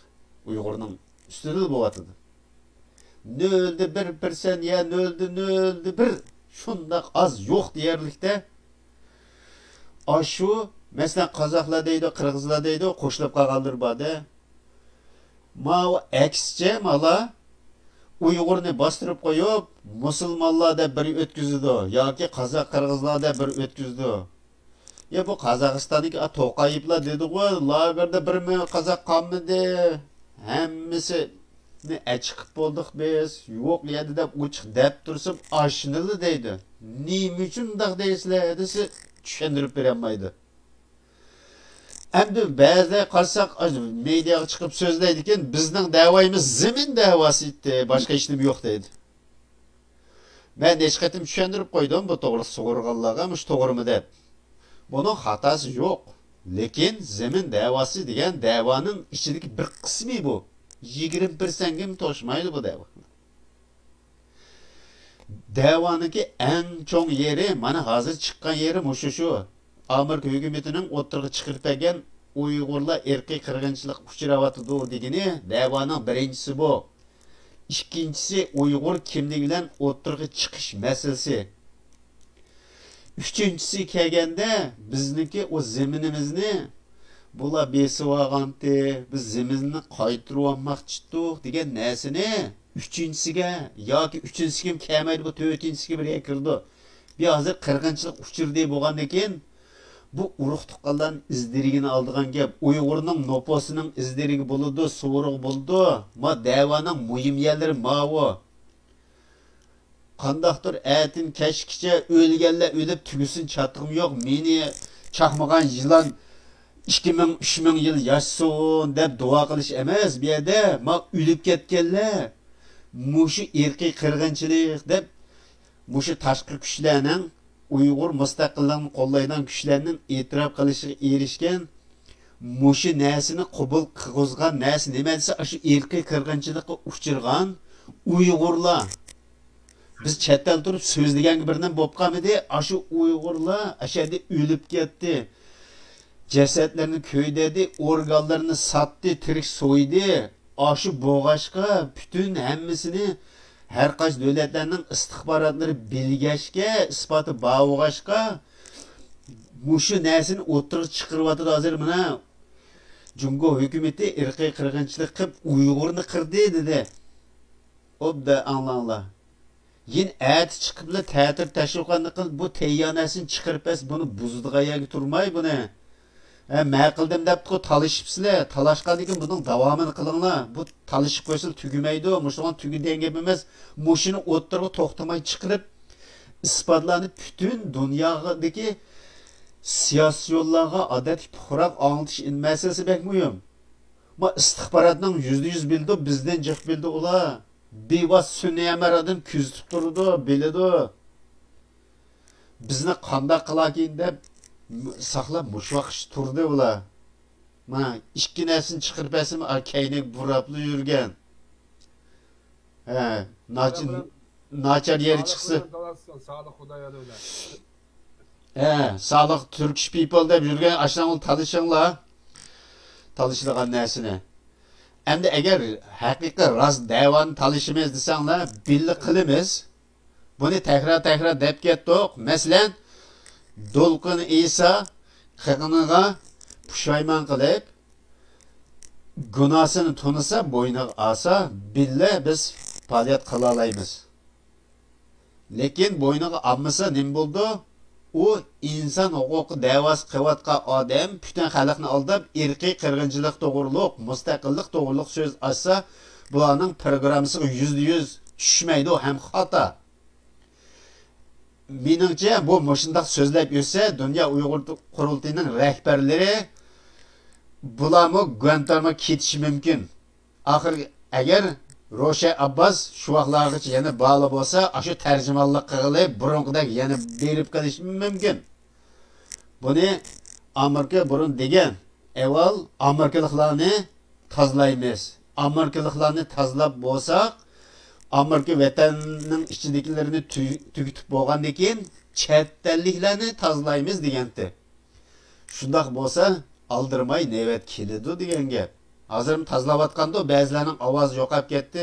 ئۇيغۇرنىڭ ئۈستىدىلا بولۇۋاتىدۇ. نۆلدە بىر پىرسەنت يا نۆلدە نۆلدە بىر، شۇنداق ئاز، يوق دېيەرلىكتە. ئاشۇ، مەسىلەن، قازاقلار دەيدۇ، قىرغىزلار دەيدۇ، قوشۇلۇپ قالغانلىرى بار-دە. ماۋۇ ئەكسىچە مالا ئۇيغۇرنى باستۇرۇپ قويۇپ، مۇسۇلمانلار دەپ بىر ئۆتكۈزىدۇ ياكى قازاق قىرغىزلار دەپ بىر ئۆتكۈزىدۇ. يا بۇ قازاقىستاندىكى، ئا، توقايېۋلار دېدىغۇ، لاگېردا بىرمۇ قازاق قالمىدى. ھەممىسىنى ئەچىقىپ بولدۇق بىز. يوق يەردە دەپ ئوچۇق دەپ تۇرسىمۇ ئاشۇنىلا دەيدۇ. نېمە ئۈچۈن ئۇنداق دەيسىلەر دېسە، چۈشەندۈرۈپ بېرەلمەيدۇ. ئەمدى بەزىلەر قارىساق، مېدىياغا چىقىپ سۆزلەيدىكەن، بىزنىڭ دەۋايىمىز زېمىن دەۋاسى ئىدى، باشقا ھېچنېمە يوق دەيدۇ. مەن نەچچە قېتىم چۈشەندۈرۈپ قويدۇم بۇ توغرىلىق سورىغانلارغا، مۇشۇ توغرىمۇ دەپ. بۇنىڭ خاتاسى يوق. لېكىن زېمىن دەۋاسى دېگەن دەۋانىڭ ئىچىدىكى بىر قىسمى بۇ. يىگىرمە پىرسەنتكىمۇ توشمايدۇ بۇ دەۋا. دەۋانىڭكى ئەڭ چوڭ يېرى، مانا ھازىر چىققان يېرى مۇشۇ شۇ. ئامېرىكا ھۆكۈمىتىنىڭ ئوتتۇرىغا چىقىرىپ بەرگەن ئۇيغۇرلار ئىرقىي قىرغىنچىلىققا ئۇچراۋاتىدۇ دېگىنى دەۋانىڭ بىرىنچىسى بۇ. ئىككىنچىسى، ئۇيغۇر كىملىكى بىلەن ئوتتۇرىغا چىقىش مەسىلىسى. ئۈچىنچىسى كەلگەندە، بىزنىڭكى ئۇ زېمىنىمىزنى بۇلار بېسىۋالغانتى، بىز زېمىننى قايتۇرۇۋالماقچىدۇق دېگەن نەرسىنى ئۈچىنچىسىگە ياكى ئۈچىنچىسىگىمۇ كەلمەيدۇ، بۇ تۆتىنچىسىگە بىرگە كىرىدۇ. بۇ ھازىر قىرغىنچىلىق ئۇچرىدى بولغاندىن كېيىن، بۇ ئۇرۇق تۇغقانلارنىڭ ئىز دېرىكىنى ئالىدىغان گەپ. ئۇيغۇرنىڭ نوپۇسىنىڭ ئىز دېرىكى بولىدۇ، سورۇقى بولىدۇ. ما دەۋانىڭ مۇھىم يەرلىرى ماۋۇ. قانداقتۇر ئەتىن كەچكىچە ئۆلگەنلەر ئۆلۈپ تۈگىسۇن، چاتىقىم يوق. مېنى چاقمىغان يىلان ئىككى مىڭ، ئۈچ مىڭ يىل ياشىسۇن دەپ دۇئا قىلىش ئەمەس بۇ يەردە. ما ئۆلۈپ كەتكەنلەر، مۇشۇ ئىرقىي قىرغىنچىلىق دەپ، مۇشۇ تاشقى كۈچلەرنىڭ، ئۇيغۇر مۇستەقىللىقىنى قوللايدىغان كۈچلەرنىڭ ئېتىراپ قىلىشىغا ئېرىشكەن، مۇشۇ نەرسىنى قوبۇل قىلغۇزغان نەرسە نېمە دېسە، ئاشۇ ئىرقىي قىرغىنچىلىققا ئۇچرىغان ئۇيغۇرلار. بىز چەت ئەل تۇرۇپ سۆزلىگەنگە بىر نېمە بولۇپ قالمىدى. ئاشۇ ئۇيغۇرلار ئەشەدە ئۆلۈپ كەتتى. جەسەتلىرىنى كۆيدۈردى، ئورگانلىرىنى ساتتى، تىرىك سويدى. ئاشۇ بولغاچقا، پۈتۈن ھەممىسىنى ھەر قايسى دۆلەتلەرنىڭ ئىستىخباراتلىرى بىلگەچكە، ئىسپاتى بار بولغاچقا، مۇشۇ نەرسىنى ئوتتۇرىغا چىقىرىۋاتىدۇ ھازىر. مانا، جۇڭگو ھۆكۈمىتى ئىرقىي قىرغىنچىلىق قىلىپ، ئۇيغۇرنى قىردى دېدى. ئوبدان ئاڭلاڭلار. يەنە ئەتە چىقىپلا تەتۈر تەشۋىقاتنى قىلىپ، بۇ تەييار نەرسىنى چىقىرىپ بەرسە، بۇنى بۇزىدىغان يەرگە تۇرماي بۇنى. ھە، مەن قىلدىم دەپتىغۇ، تالىشىپسىلەر. تالاشقاندىن كېيىن بۇنىڭ داۋامىنى قىلىڭلار. بۇ تالىشىپ قويسىلا تۈگىمەيدۇ. مۇشۇنىڭ تۈگىدىگەن گەپ ئەمەس. مۇشۇنى ئوتتۇرىغا توختىماي چىقىرىپ، ئىسپاتلارنى پۈتۈن دۇنيادىكى سىياسىيونلارغا، ئادەتتىكى پۇقراغا ئاڭلىتىش مەسىلىسى بەك مۇھىم. ما ئىستىخباراتنىڭ يۈزدە يۈز بىلىدۇ، بىزدىن جىق بىلىدۇ ئۇلار. بىۋاسىتە سۈنئىي ئەمەرادىن كۆزىتىپ تۇرىدۇ، بىلىدۇ. بىزنى قانداق قىلاركىن دەپ ساقلاپ مۇشۇ ۋاقىتقىچە تۇردى ئۇلار. مانا ئىككى نەرسىنى چىقىرىپ بەرسىمۇ، ئا، كەينىگە بۇراپلا يۈرگەن. ھە، ناچ-، ناچار يېرى چىقسا. سالىھ خۇدايەلى بىلەن. ھە، سالىھ تۈركىش پىپل دەپ يۈرگەن ئاشۇنىڭ تالىشىڭلار. تالىشىدىغان نەرسىنى. ئەمدى ئەگەر ھەقىقىي راست دەۋانى تالىشىمىز دېسەڭلار، بىللە قىلىمىز. بۇنى تەكرار-تەكرار دەپ كەتتۇق. مەسىلەن، دولقۇن ئىسا قىلغىنىغا پۇشايمان قىلىپ، گۇناھسىنى تونۇسا، بوينىغا ئالسا، بىللە بىز پائالىيەت قىلالايمىز. لېكىن بوينىغا ئالمىسا نېمە بولىدۇ؟ ئۇ ئىنسان ھوقۇقى دەۋاسى قىلىۋاتقان ئادەم پۈتۈن خەلقنى ئالداپ، ئىرقىي قىرغىنچىلىق توغرۇلۇق، مۇستەقىللىق توغرۇلۇق سۆز ئاچسا، بۇلارنىڭ پروگراممىسىغا يۈزدە يۈز چۈشمەيدۇ ھەم خاتا. مېنىڭچە، بۇ مۇشۇنداق سۆزلەپ يۈرسە، دۇنيا ئۇيغۇر قۇرۇلتىيىنىڭ رەھبەرلىرى بۇلارمۇ گۇەنتاناموغا كېتىشى مۇمكىن. ئاخىر ئەگەر روشەن ئابباس شۇ ۋاقىتلارغىچە يەنە بالا بولسا، ئاشۇ تەرجىمانلىق قىلغىلى، بۇرۇنقىدەك يەنە بېرىپ قېلىشى مۇمكىن. بۇنى ئامېرىكا بۇرۇن دېگەن، ئەۋۋەل ئامېرىكىلىقلارنى تازىلايمىز. ئامېرىكىلىقلارنى تازىلاپ بولساق، ئامېرىكا ۋەتەننىڭ ئىچىدىكىلىرىنى تۈ-، تۈگىتىپ بولغاندىن كېيىن، چەت ئەللىكلەرنى تازىلايمىز دېگەنتى. شۇنداق بولسا، ئالدىرىماي نۆۋەت كېلىدۇ دېگەن گەپ. ھازىرمۇ تازىلاۋاتقاندۇ، بەزىلەرنىڭ ئاۋازى يوقاپ كەتتى.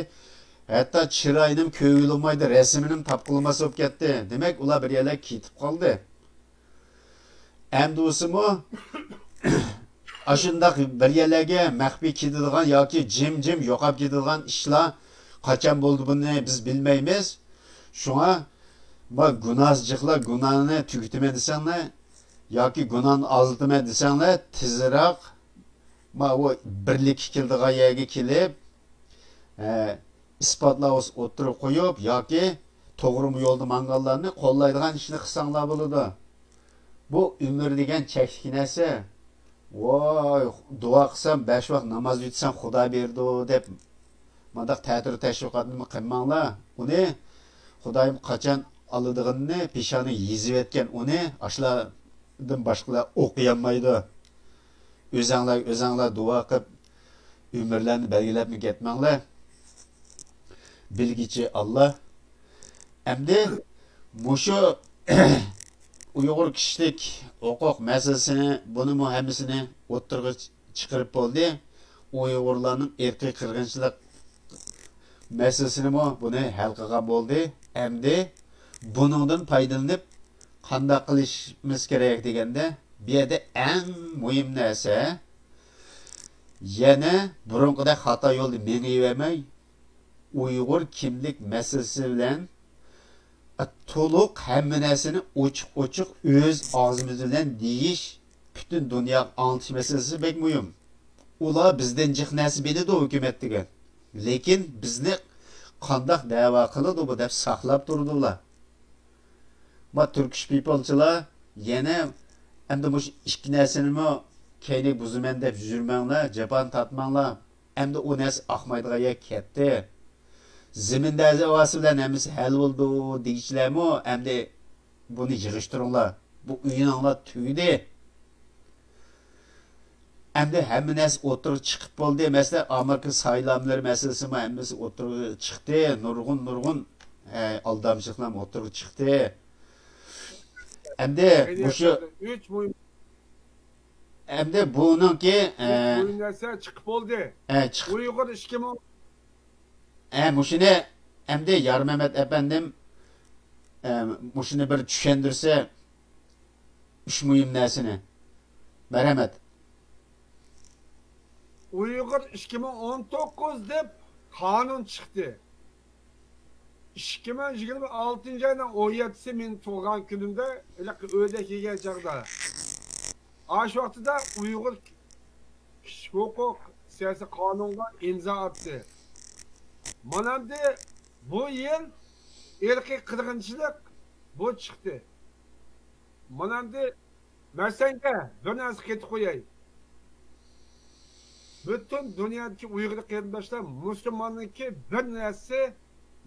ھەتتا چىرايىنىمۇ كۆرگىلى بولمايدۇ، رەسىمىنىمۇ تاپقىلى بولماس بولۇپ كەتتى. دېمەك، ئۇلار بىر يەرلەرگە كېتىپ قالدى. ئەمدى بولسىمۇ، ئاشۇنداق بىر يەرلەرگە مەخپىي كېتىدىغان ياكى جىم-جىم يوقاپ كېتىدىغان ئىشلار قاچان بولىدۇ، بۇنى بىز بىلمەيمىز. شۇڭا، ما گۇناھسىز جىقلار گۇناھنى تۈگىتىمەن دېسەڭلار ياكى گۇناھنى ئازلىتىمەن دېسەڭلار، تېزراق ما ئۇ بىرلىككە كېلىدىغان يەرگە كېلىپ، ئە، ئىسپاتلار ئوتتۇرىغا قويۇپ ياكى توغرا يولدا ماڭغانلارنى قوللايدىغان ئىشنى قىلساڭلار بولىدۇ. بۇ ئۆمۈر دېگەن چەكلىك نەرسە. ۋاي، دۇئا قىلسام، بەش ۋاق ناماز ئۆتسەم، خۇدا بېرىدۇ دەپ، مۇنداق تەتۈر تەشۋىقاتنىمۇ قىلماڭلار. ئۇنى خۇدايىم قاچان ئالىدىغىنىنى پېشانىغا يېزىۋەتكەن، ئۇنى ئاشۇلاردىن باشقىلار ئوقۇيالمايدۇ. ئۆزەڭلار، ئۆزەڭلار دۇئا قىلىپ، ئۆمۈرلەرنى بەلگىلەپمۇ كەتمەڭلار. بىلگۈچى ئاللا. ئەمدى مۇشۇ ئۇيغۇر كىشىلىك ھوقۇق مەسىلىسىنى، بۇنىمۇ ھەممىسىنى ئوتتۇرىغا چىقىرىپ بولدى. ئۇيغۇرلارنىڭ ئىرقىي قىرغىنچىلىق مەسىلىسىنىمۇ بۇنى ھەل قىلغان بولدى. ئەمدى بۇنىڭدىن پايدىلىنىپ قانداق قىلىشىمىز كېرەك دېگەندە، بۇ يەردە ئەڭ مۇھىم نەرسە، يەنە بۇرۇنقىدەك خاتا يولدا مېڭىۋەرمەي، ئۇيغۇر كىملىك مەسىلىسى بىلەن تولۇق ھەممە نەرسىنى ئوچۇق-ئوچۇق ئۆز ئاغزىمىز بىلەن دېيىش، پۈتۈن دۇنياغا ئاڭلىتىش مەسىلىسى بەك مۇھىم. ئۇلار بىزدىن جىق نەرسە بىلىدۇ، ھۆكۈمەت دېگەن. لېكىن بىزنى قانداق دەۋا قىلىدۇ بۇ دەپ ساقلاپ تۇرىدۇ ئۇلار. ما تۈركىش پىپلچىلار يەنە ئەمدى مۇشۇ ئىككى نەرسىنىمۇ كەينىگە بۇزىمەن دەپ يۈرمەڭلار، جاپانى تارتماڭلار. ئەمدى ئۇ نەرسە ئاقمايدىغان يەرگە كەتتى. زېمىن دەۋاسى بىلەن ھەممىسى ھەل بولىدۇ دېگۈچىلەرمۇ ئەمدى بۇنى يىغىشتۇرۇڭلار. بۇ ئويۇنۇڭلار تۈگىدى. ئەمدى ھەممە نەرسە ئوتتۇرىغا چىقىپ بولدى. مەسىلەن، ئامېرىكا سايلاملىرى مەسىلىسىمۇ ھەممىسى ئوتتۇرىغا چىقتى. نۇرغۇن، نۇرغۇن، ئە، ئالدامچىلىقلار ئوتتۇرىغا چىقتى. ئەمدى مۇشۇ، ئۈچ مۇھىم ئەمدى بۇنىڭكى، ئە، ئۈچ مۇھىم نەرسە چىقىپ بولدى. ئە، چىق- ئۇيغۇر ئىككى مىڭ ئە، مۇشۇنى ئەمدى يارمەمەت ئەپەندىم، ئە، مۇشۇنى بىر چۈشەندۈرسە، ئۈچ مۇھىم نەرسىنى. مەرھەمەت. ئۇيغۇر ئىككى مىڭ ئون توققۇز دەپ قانۇن چىقتى. ئىككى مىڭ يىگىرمە ئالتىنچى ئاينىڭ ئون يەتتىسى مېنىڭ تۇغۇلغان كۈنۈمدە، ھېلىقى ئۆردەك يېگەن چاغدا. ئاشۇ ۋاقتىدا ئۇيغۇر كىشىلىك ھوقۇق سىياسىي قانۇنغا ئىمزا ئاتتى. مانا ئەمدى بۇ يىل ئىرقىي قىرغىنچىلىق بۇ چىقتى. مانا ئەمدى مەسەلەنگە بىر نەرسە قېتىپ قوياي. پۈتۈن دۇنيادىكى ئۇيغۇر قېرىنداشلار، مۇسۇلماننىڭكى بىر نەرسىسى،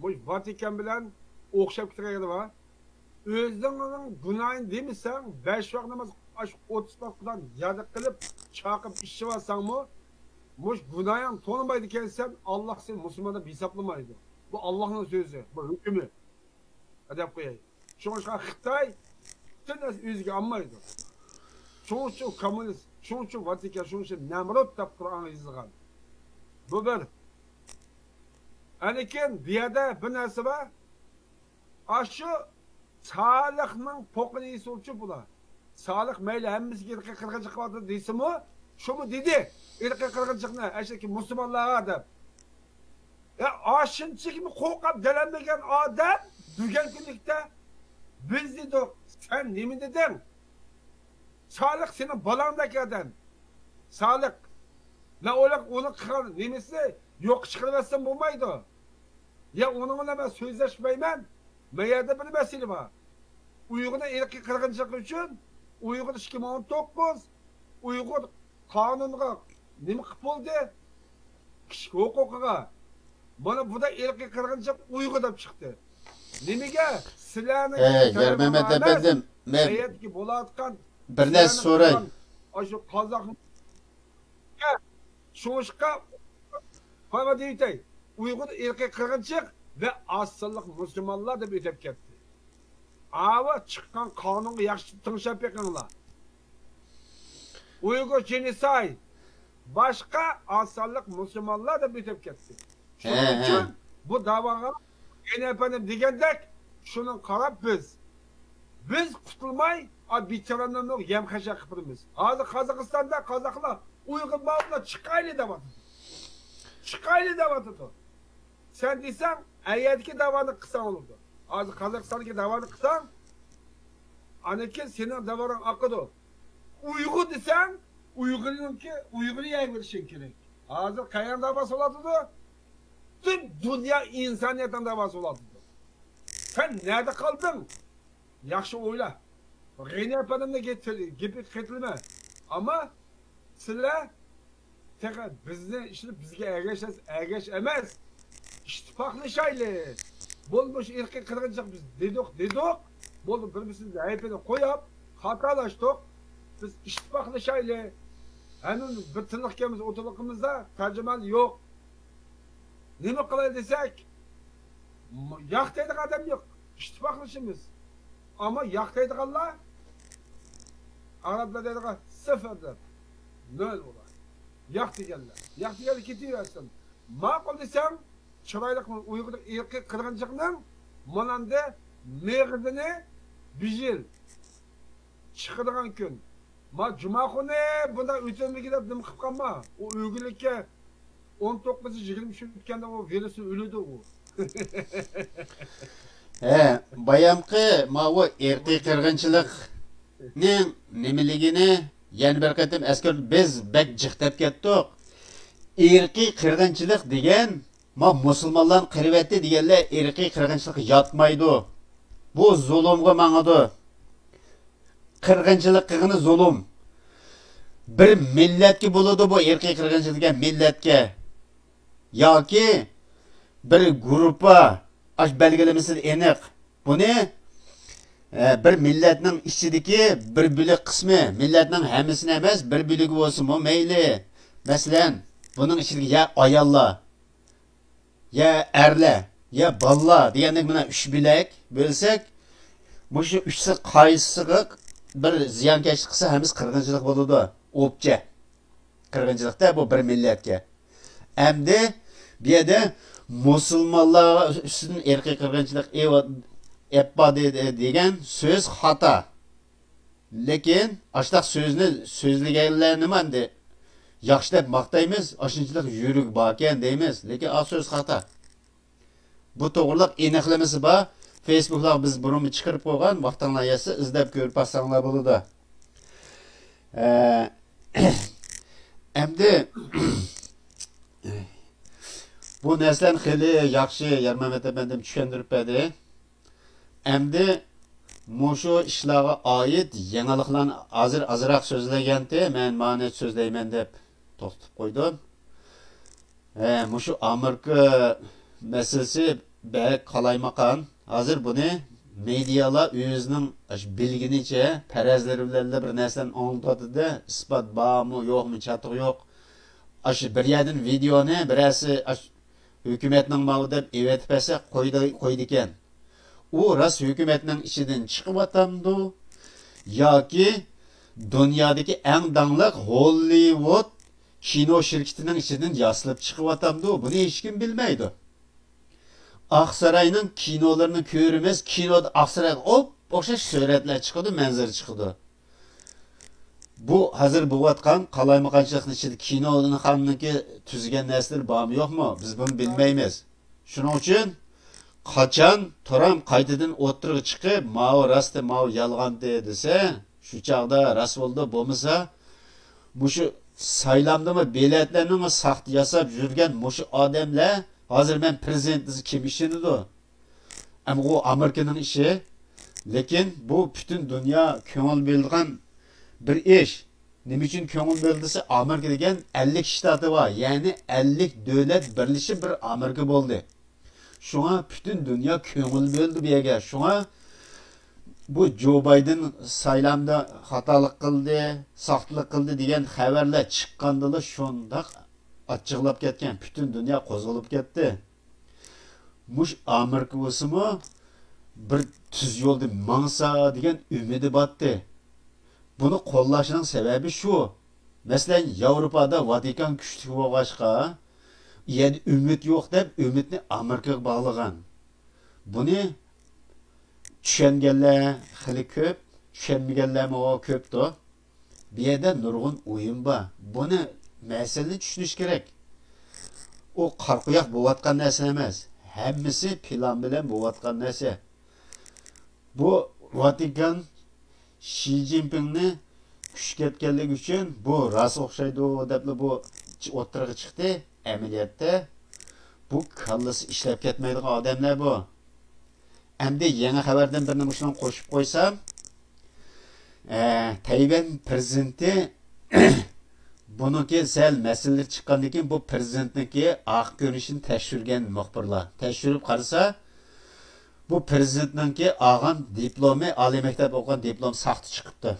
مۇشۇ ۋاتىكان بىلەن ئوخشاپ كېتىدىغان يېرى بار. ئۆزۈڭنىڭ گۇناھىنى دېمىسەڭ، بەش ۋاق ناماز، ئاشۇ ئوتتۇز ۋاق قۇرئان ياد قىلىپ، چاقىپ ئىچىۋالساڭمۇ، مۇشۇ گۇناھىڭنى تونۇمايدىكەنسەن، ئاللاھ سېنى مۇسۇلمان دەپ ھېسابلىمايدۇ. بۇ ئاللاھنىڭ سۆزى، بۇ ھۆكمى. دەپ قوياي. شۇڭلاشقا خىتاي پۈتۈن نەرسە ئۆزىگە ئالمايدۇ. شۇنىڭ ئۈچۈن كوممۇنىست، شۇنىڭ ئۈچۈن ۋاتىكان، شۇنىڭ ئۈچۈن نەمرۇت دەپ قۇرئانغا يېزىلغان. بۇ بىر. ئاندىن كېيىن بۇ يەردە بىر نەرسە بار. ئاشۇ سالىھنىڭ پوقىنى يېسۇنچۇ بۇلار. سالىھ مەيلى ھەممىسىگە ئىرقىي قىرغىنچىلىق قىلىۋاتىدۇ دېسىمۇ، شۇمۇ دېدى، ئىرقىي قىرغىنچىلىقنى ئەشەكى مۇسۇلمانلارغا دەپ. يا، ئاشۇنچىلىكمۇ قورقۇپ گەلەنمىگەن ئادەم بۈگۈنكى كۈنلۈكتە بىز دېدۇق، سەن نېمە دېدىڭ؟ سالىھ سېنىڭ بالاڭدەك ئادەم. سالىھ. مەن ئويلاپ، ئۇنىڭ قىلغان نېمىسىنى يوققا چىقىرىۋەتسەم بولمايدۇ. يا ئۇنىڭ بىلەن مەن سۆزلەشمەيمەن. مەن يەردە بىر مەسىلە بار. ئۇيغۇرنىڭ ئىرقىي قىرغىنچىلىقى ئۈچۈن ئۇيغۇر ئىككى مىڭ ئون توققۇز، ئۇيغۇر قانۇنىغا نېمە قىلىپ بولدى؟ كىشىلىك ھوقۇقىغا. مانا بۇدا ئىرقىي قىرغىنچىلىق ئۇيغۇر دەپ چىقتى. نېمىگە؟ سىلەرنىڭ ئەي، يارمەمەت ئەپەندىم، مەن بۇ يەردىكى بولۇۋاتقان بىر نەرسە سوراي. ئاشۇ قازاق شۇڭلاشقا، قويما دېيىتەي، ئۇيغۇر ئىرقىي قىرغىنچىلىق ۋە ئاز سانلىق مۇسۇلمانلار دەپ ئۆتۈپ كەتتى. ئاۋۇ چىققان قانۇنغا ياخشى تىڭشاپ بېقىڭلار. ئۇيغۇر جېنوسايد، باشقا ئاز سانلىق مۇسۇلمانلار دەپ ئۆتۈپ كەتتى. شۇنىڭ ئۈچۈن بۇ داۋاغا، غېنى ئەپەندىم دېگەندەك، شۇنىڭغا قاراپ بىز، بىز قۇتۇلماي، ئا، بىچارىلەرنى يەم خەشەك قىلىپ تۇرىمىز. ھازىر قازاقىستاندا قازاقلار، ئۇيغۇر ماۋۇلار چىقايلى دەۋاتىدۇ. چىقايلى دەۋاتىدۇ. سەن دېسەڭ، ئەيەردىكى داۋانى قىلساڭ بولىدۇ. ھازىر قازاقىستاندىكى داۋانى قىلساڭ، ئاندىن كېيىن سېنىڭ داۋانىڭ ئاقىدۇ. ئۇيغۇر دېسەڭ، ئۇيغۇرنىڭكى، ئۇيغۇر يەر بېرىشىڭ كېرەك. ھازىر قەيەرنىڭ داۋاسى بولۇۋاتىدۇ؟ پۈتۈن دۇنيا ئىنسانىيەتنىڭ داۋاسى بولۇۋاتىدۇ. سەن نەدە قالدىڭ؟ ياخشى ئويلا. غېنى ئەپەندىمنىڭ گېپى، گېپىگە قېتىلىمەن. ئەمما سىلەر تېخى بىزنى ئىشلىتىپ، بىزگە ئەگەش، ئەگەش ئەمەس. ئىتتىپاقلىشايلى. بولدى، مۇشۇ ئىرقىي قىرغىنچىلىق بىز دېدۇق، دېدۇق. بولدى، بىر-بىرسىمىزنىڭ ئەيىبىنى قويۇپ، خاتالاشتۇق. بىز ئىتتىپاقلىشايلى. ھەممىمىز بىر تىللىق ئىكەنمىز، ئوتتۇرىلىقىمىزدا تەرجىمىھال يوق. نېمە قىلاي دېسەك، م-، ياق دەيدىغان ئادەم يوق. ئىتتىپاقلىشىمىز. ئەمما ياق دەيدىغانلار، ئەرەبلەر دەيدىغان سىفىر دەپ، نۆل ئۇلار. ياق دېگەنلەر. ياق دېگەنلەر كېتىۋەرسۇن. ماقۇل دېسەڭ، چىرايلىق ئۇيغۇر ئىرقىي قىرغىنچىلىقنىڭ ماناندى مېغىزىنى بىر يىل چىقىدىغان كۈن. ما جۇماخۇنى بۇنداق ئۆتەلمىگىدە نېمە قىلىپ قالما. ئۇ ئۆگۈنلۈككە ئون توققۇز يىگىرمە ئۈچ ئۆتكەندە ئۇ ۋىرۇس ئۆلىدۇ ئۇ. ھە، بايامقى ماۋۇ ئىرقىي قىرغىنچىلىقنىڭ نېمىلىكىنى يەنە بىر قېتىم ئەسكەرتىپ، بىز بەك جىق دەپ كەتتۇق. ئىرقىي قىرغىنچىلىق دېگەن ما مۇسۇلمانلارنى قىرىۋەتتى دېگەنلەر ئىرقىي قىرغىنچىلىققا ياتمايدۇ. بۇ زۇلۇمغا ماڭىدۇ. قىرغىنچىلىق قىلغىنى زۇلۇم. بىر مىللەتكە بولىدۇ بۇ ئىرقىي قىرغىنچىلىق دېگەن، مىللەتكە. ياكى بىر گۇرۇپپا، ئاش بەلگىلىمىسى ئېنىق. بۇنى، ئە، بىر مىللەتنىڭ ئىچىدىكى بىر بۆلەك قىسمى، مىللەتنىڭ ھەممىسىنى ئەمەس، بىر بۆلىكى بولسىمۇ مەيلى. مەسىلەن، بۇنىڭ ئىچىدىكى يا ئاياللار، يا ئەرلەر، يا بالىلار دېگەندەك مانا ئۈچ بۆلەك بۆلسەك، مۇشۇ ئۈچسى قايسىسىغا بىر زىيانكەشلىك قىلسا، ھەممىسى قىرغىنچىلىق بولىدۇ. ئوپچە قىرغىنچىلىقتا بۇ بىر مىللەتكە. ئەمدى بۇ يەردە مۇسۇلمانلار ئۈستىدىن ئىرقىي قىرغىنچىلىق ئېلىپ باردى دېگەن سۆز خاتا. لېكىن ئاشۇنداق سۆزنى سۆزلىگەنلەرنىمۇ ئەمدى ياخشى دەپ ماختايمىز، ئاشۇنچىلىك يۈرىكى باركەن دەيمىز، لېكىن ئا سۆز خاتا. بۇ توغرىلىق ئېنىقلىمىسى بار. فېيسبۇكلارغا بىز بۇرۇنمۇ چىقىرىپ قويغان، ۋاقتىڭلار يەتسە ئىزدەپ كۆرۈپ باقساڭلار بولىدۇ. ئە، ئەمدى بۇ نەرسىلەرنى خېلى ياخشى يارمەمەت ئەپەندىم چۈشەندۈرۈپ بەردى. ئەمدى مۇشۇ ئىشلارغا ئائىت يېڭىلىقلارنى ھازىر ئازراق سۆزلىگەنتى، مەن مانى سۆزلەيمەن دەپ توختىتىپ قويدۇم. ھە، مۇشۇ ئامېرىكا مەسىلىسى بەك قالايمىقان. ھازىر بۇنى مېدىيالار ئۆزىنىڭ ئاشۇ بىلگىنىچە پەرەزلىرى بىلەنلا بىر نەرسىلەرنى ئاڭلىتىۋاتىدۇ. ئىسپات بارمۇ، يوقمۇ، چاتىقى يوق. ئاشۇ بىر يەردىن ۋىدېئونى بىرەرسى ئاشۇ ھۆكۈمەتنىڭ ماۋۇ دەپ ئېۋەتىپ بەرسە قويىدىكەن. ئۇ راست ھۆكۈمەتنىڭ ئىچىدىن چىقىۋاتامدۇ ياكى دۇنيادىكى ئەڭ داڭلىق ھوللىۋۇد كىنو شىركىتىنىڭ ئىچىدىن ياسىلىپ چىقىۋاتامدۇ، بۇنى ھېچكىم بىلمەيدۇ. ئاقساراينىڭ كىنولىرىنى كۆرىمىز، كىنودا ئاقسارايغا ئوپئوخشاش سۈرەتلەر چىقىدۇ، مەنزىرە چىقىدۇ. بۇ ھازىر بولۇۋاتقان قالايمىقانچىلىقنىڭ ئىچىدە كىنوخانىنىڭكى تۈزگەن نەرسىلىرى بارمۇ يوقمۇ، بىز بۇنى بىلمەيمىز. شۇنىڭ ئۈچۈن قاچان ترامپ قايتىدىن ئوتتۇرىغا چىقىپ، ماۋۇ راستى، ماۋۇ يالغاندى دېسە، شۇ چاغدا راست بولىدۇ. بولمىسا، مۇشۇ سايلامدىمۇ بېلەتلەرنىمۇ ساختا ياساپ يۈرگەن مۇشۇ ئادەملەر ھازىر مەن پرېزىدېنت دېسە كىم ئىشىنىدۇ؟ ئەمما ئۇ ئامېرىكىنىڭ ئىشى. لېكىن بۇ پۈتۈن دۇنيا كۆڭۈل بۆلىدىغان بىر ئىش. نېمە ئۈچۈن كۆڭۈل بۆلدى دېسە، ئامېرىكا دېگەن ئەللىك شتاتى بار، يەنى ئەللىك دۆلەت بىرلىشىپ بىر ئامېرىكا بولدى. شۇڭا پۈتۈن دۇنيا كۆڭۈل بۆلدى بۇ يەرگە. شۇڭا بۇ جو بايدېن سايلامدا خاتالىق قىلدى، ساختىلىق قىلدى دېگەن خەۋەرلەر چىققاندىلا شۇنداق ئاچچىقلاپ كەتكەن، پۈتۈن دۇنيا قوزغىلىپ كەتتى. مۇشۇ ئامېرىكا بولسىمۇ بىر تۈز يولدا ماڭسا دېگەن ئۈمىدى بارتتى. بۇنى قوللاشنىڭ سەۋەبى شۇ. مەسىلەن، ياۋروپادا ۋاتىكان كۈچلۈك بولغاچقا، يەنە ئۈمىد يوق دەپ ئۈمىدنى ئامېرىكىغا باغلىغان. بۇنى چۈشەنگەنلەر خېلى كۆپ، چۈشەنمىگەنلەرمۇ كۆپتۇ. بۇ يەردە نۇرغۇن ئويۇن بار. بۇنى مەسىلىنى چۈشىنىش كېرەك. ئۇ قارا قۇياق بولۇۋاتقان نەرسە ئەمەس. ھەممىسى پىلان بىلەن بولۇۋاتقان نەرسە. بۇ ۋاتىكان شى جىنپىڭنى كۈچكەتكەنلىكى ئۈچۈن بۇ راست ئوخشايدۇ دەپلا بۇ ئوتتۇرىغا چىقتى. ئەمەلىيەتتە بۇ كاللىسى ئىشلەپ كەتمەيدىغان ئادەملەر بۇ. ئەمدى يېڭى خەۋەردىن بىرنى مۇشۇنىڭغا قوشۇپ قويسام، ئە، تەيۋەن پىرېزىدېنتى بۇنىڭكى سەل مەسىلىلىرى چىققاندىن كېيىن بۇ پىرېزىدېنتنىڭكى ئارقا كۆرۈنۈشىنى تەكشۈرگەن مۇخبىرلار. تەكشۈرۈپ قارىسا، بۇ پىرېزىدېنتنىڭكى ئالغان دىپلومى، ئالىي مەكتەپ ئوقۇغان دىپلومى ساختا چىقىپتۇ.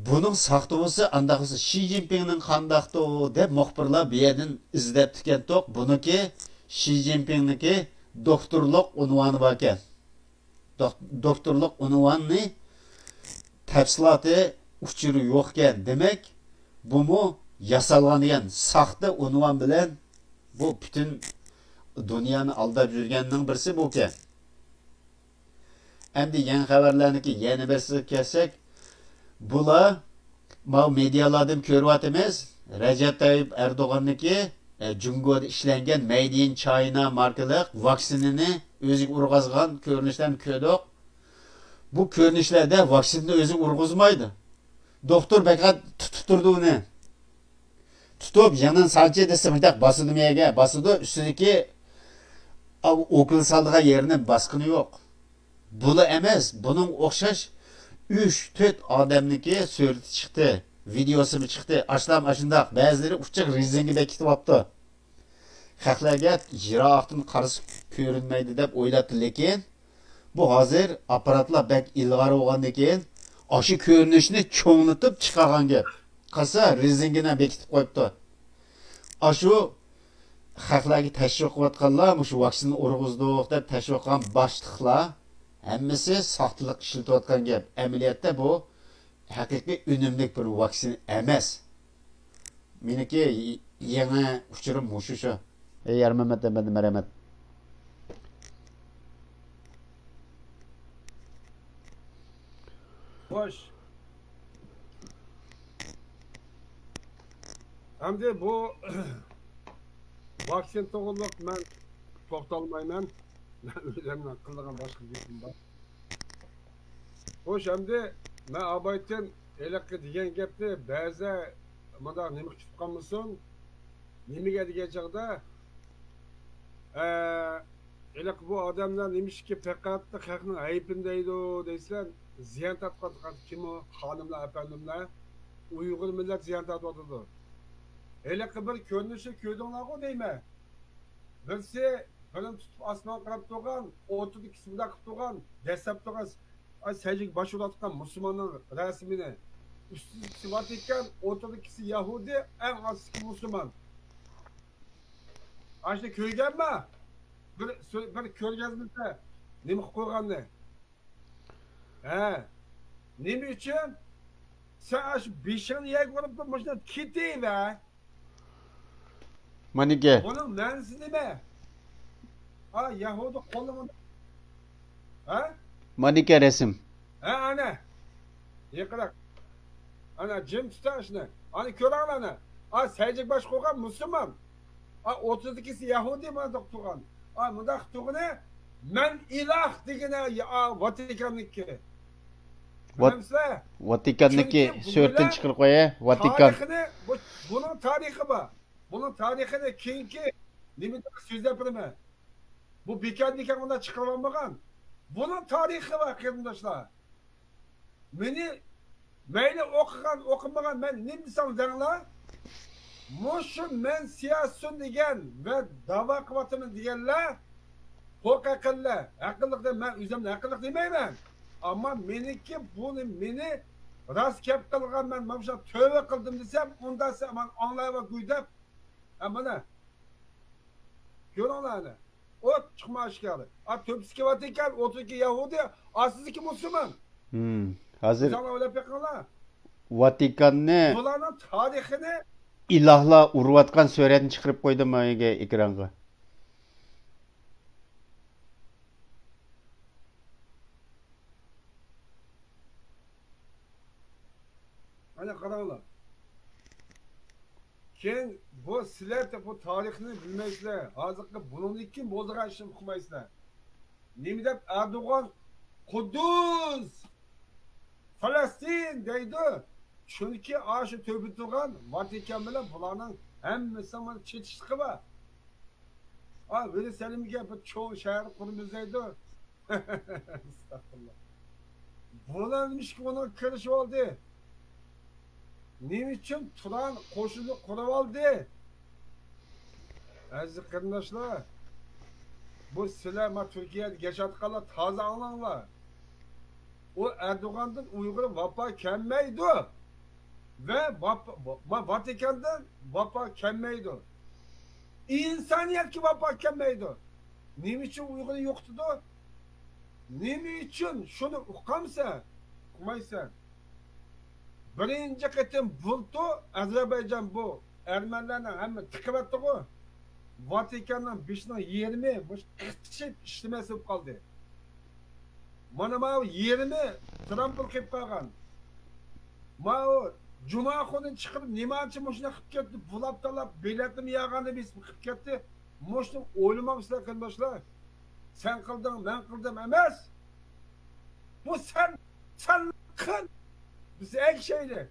بۇنىڭ ساختا بولسا، ئانداق بولسا شى جىنپىڭنىڭ قانداقتۇ دەپ مۇخبىرلار بۇ يەردىن ئىزدەپتىكەنتۇق. بۇنىڭكى شى جىنپىڭنىڭكى دوكتورلۇق ئۇنۋانى باركەن. دوك-، دوكتورلۇق ئۇنۋانى تەپسىلاتى، ئۇچۇرى يوقكەن. دېمەك، بۇمۇ ياسالغان دېگەن ساختا ئۇنۋان بىلەن بۇ پۈتۈن دۇنيانى ئالداپ يۈرگەننىڭ بىرسى بۇكەن. ئەمدى يېڭى خەۋەرلەرنىڭكى يەنە بىرسىگە كەلسەك، بۇلار ماۋۇ مېدىيالاردىن كۆرۈۋاتىمىز، رەجەپ تەييىپ ئەردوغاننىڭكى، ئە، جۇڭگودا ئىشلەنگەن مەيد ئىن چاينا ماركىلىق ۋاكسىنىنى ئۆزىگە ئۇرغۇزغان كۆرۈنۈشلەرنى كۆردۇق. بۇ كۆرۈنۈشلەردە ۋاكسىنىنى ئۆزىگە ئۇرغۇزمايدۇ. دوختۇر پەقەت تۇتۇپ تۇرىدۇ ئۇنى. تۇتۇپ، يېڭىدىن سانچى دېسە، مۇنداق باسىدۇ مېيەگە، باسىدۇ، ئۈستىدىكى ئۇكول سالىدىغان يېرىنى باسقىنى يوق. بۇلا ئەمەس، بۇنىڭ ئوخشاش ئۈچ، تۆت ئادەمنىڭكى سۈرىتى چىقتى، ۋىدېئوسىمۇ چىقتى. ئاشلام ئاشۇنداق، بەزىلىرى ئۇچۇق رېزىنكا بېكىتىۋاپتۇ. خەقلەرگە يىراقتىن قارىسا كۆرۈنمەيدۇ دەپ ئويلاپتۇ، لېكىن بۇ ھازىر ئاپپاراتلار بەك ئىلغار بولغاندىن كېيىن، ئاشۇ كۆرۈنۈشنى چوڭلىتىپ چىقارغان گەپ. قارىسا، رېزىنكىنى بېكىتىپ قويۇپتۇ. ئاشۇ خەقلەرگە تەشۋىق قىلىۋاتقانلار، مۇشۇ ۋاكسىنا ئۇرغۇزدۇق دەپ تەشۋىق قىلغان باشلىقلار ھەممىسى ساختىلىق ئىشلىتىۋاتقان گەپ. ئەمەلىيەتتە بۇ ھەقىقىي ئۈنۈملۈك بىر ۋاكسىنا ئەمەس. مېنىڭكى يېڭى ئۇچۇرۇم مۇشۇ شۇ. ئەي يارمەمەت ئەپەندى، مەرھەمەت. خوش. ئەمدى بۇ ۋاكسىنا توغرۇلۇق مەن توختالمايمەن. مەن ئۆزۈمنىڭ قىلىدىغان باشقا گېپىم بار. خوش، ئەمدى مەن ئابايتىن ھېلىقى دېگەن گەپنى بەزىلەر مۇنداق نېمە كۈتۈپ قالمىسۇن. نېمىگە دېگەن چاغدا، ئە، ھېلىقى بۇ ئادەملەر نېمىشقا پەقەت خەقنىڭ ئەيىبىنى دەيدۇ دەيسىلەر، زىيان تارتىۋاتقان كىم ئۇ؟ خانىملار، ئەپەندىملەر، ئۇيغۇر مىللەت زىيان تارتىۋاتىدۇ. ھېلىقى بىر كۆرۈنۈشنى كۆردۈڭلارغۇ دەيمەن. بىرسى بىرىنى تۇتۇپ ئاسمانغا قاراپ تۇرغان، ئوتتۇرىدىكىسى مۇنداق قىلىپ تۇرغان، دەسسەپ تۇرغان، ئاي، سەجدىگە باش ئۇرۇۋاتقان مۇسۇلماننىڭ رەسىمىنى، ئۈستىدىكىسى ۋاتىكان، ئوتتۇرىدىكىسى يەھۇدىي، ئەڭ ئاستىدىكى مۇسۇلمان. ئاشۇنى كۆرگەنما؟ بىر، بىر كۆرگەزمىدە نېمە قىلىپ قويغاننى؟ ھە. نېمە ئۈچۈن؟ سەن ئاشۇ بېشىڭنى يەرگە ئۇرۇپ مۇشۇنداق كېتىۋەر. مانىكى. بۇنىڭ مەنىسى نېمە؟ ھا، يەھۇدىي قولىڭىدا. ھە؟ مانىكى رەسىم. ھە، ئەنە. يېقىنراق. ئەنە، جىم تۇتۇڭ شۇنى. ئەنە، كۆرۈڭلار، ئەنە. ئا، سەجدىگە باش قويغان مۇسۇلمان. ئا، ئوتتۇرىدىكىسى يەھۇدىي، مانا تۇرغان. ئا، مۇنداق تۇرغىنى، مەن ئىلاھ دېگىنى، ئا، ۋاتىكاننىڭكى. ۋات-، بىلەمسىلەر؟ ۋاتىكاننىڭكى چۈنكى بۇ سۈرىتىنى گۈلەر چىقىرىپ قوياي، ۋاتىكان. تارىخىنى، بۇ، بۇنىڭ تارىخى بار. بۇنىڭ تارىخىنى كېيىنكى نېمىدە سۆزلەپ بېرىمەن. بۇ بىكار، بىكار ئۇنداق چىقىرىۋالمىغان. بۇنىڭ تارىخى بار، قېرىنداشلار. مېنى مەيلى ئوقۇغان، ئوقۇمىغان، مەن نېمە دېسەڭ دەڭلار. مۇشۇ مەن سىياسىيون دېگەن ۋە داۋا قىلىۋاتىمەن دېگەنلەر قورقاق ئەقىللىق. ئەقىللىق دەپ مەن ئۆزۈمنى ئەقىللىق دېمەيمەن. ئەمما مېنىڭكى بۇنى مېنى راست گەپ قىلغان، مەن مانا شۇ تۆۋە قىلدىم دېسەم، ئۇندا سەن مانا ئاڭلاۋەرگۈي دەپ، ھە، مانا. كۆرۈڭلار ئەنە. ئوت چىقما ئاشكارا. ئا، تۆپىسىدىكى ۋاتىكان، ئوتتۇرىدىكى يەھۇدىي، ئاستىدىكى مۇسۇلمان. ھىم، ھازىر ئىنسانلار ئويلاپ بېقىڭلار. ۋاتىكاننى بۇلارنىڭ تارىخىنى ئىلاھلار ئۇرۇۋاتقان سۈرەتنى چىقىرىپ قويدۇم مايگە ئېكرانغا. ئەنە قاراڭلار. كېيىن بۇ سىلەر بۇ تارىخنى بىلمەيسىلەر. ھازىرقى بۇنىڭدىن كېيىن بولىدىغان ئىشنى ئۇقمايسىلەر. نېمە دەپ ئەردوغان قۇددۇس، فەلەستىن دەيدۇ؟ چۈنكى ئاشۇ تۆپە تۇرغان ۋاتىكان بىلەن بۇلارنىڭ ھەممىسىنىڭ چېتىشلىقى بار. ئا، يېرۇسالىمگە بىر چوڭ شەھەر قۇرىمىز دەيدۇ. ئەستەغپۇرۇللا. بۇلار نېمىشقا ئۇنىڭغا كىرىشىۋالدى؟ نېمە ئۈچۈن تۇران قوشۇنى قۇرۇۋالدى؟ ئەزىز قېرىنداشلار، بۇ سىلەر ما تۈركىيەدە ياشاۋاتقانلار تازا ئاڭلاڭلار. ئۇ ئەردوغاندىن ئۇيغۇر ۋاپا كەلمەيدۇ. ۋە ۋاپا-، ۋا-، ۋاتىكاندىن ۋاپا كەلمەيدۇ. ئىنسانىيەتكە ۋاپا كەلمەيدۇ. نېمە ئۈچۈن ئۇيغۇرنى يوقىتىدۇ؟ نېمە ئۈچۈن؟ شۇنى ئۇقامسەن؟ ئۇقمايسەن. بىرىنچى قېتىم بۇلتۇر ئەزەربەيجان بۇ ئەرمەنلەرنى ھەممە تىقىۋەتتىغۇ. ۋاتىكاننىڭ بېشىنىڭ يېرىمى مۇشۇ قىچىشىپ ئىشلىمەس بولۇپ قالدى. مانا ماۋۇ يېرىمى ترامپل قىلىپ قالغان. ماۋۇ جۇماخۇنى چىقىرىپ نېمانچە مۇشۇنداق قىلىپ كەتتى، بۇلاپ تالاپ بېلەتنىمۇ ياغاندا بېسىپ قىلىپ كەتتى. مۇشۇنى ئويلىمامسىلەر قېرىنداشلار؟ سەن قىلدىڭ، مەن قىلدىم ئەمەس. بۇ سەن، سەن قىل، بىز ئەگىشەيلى.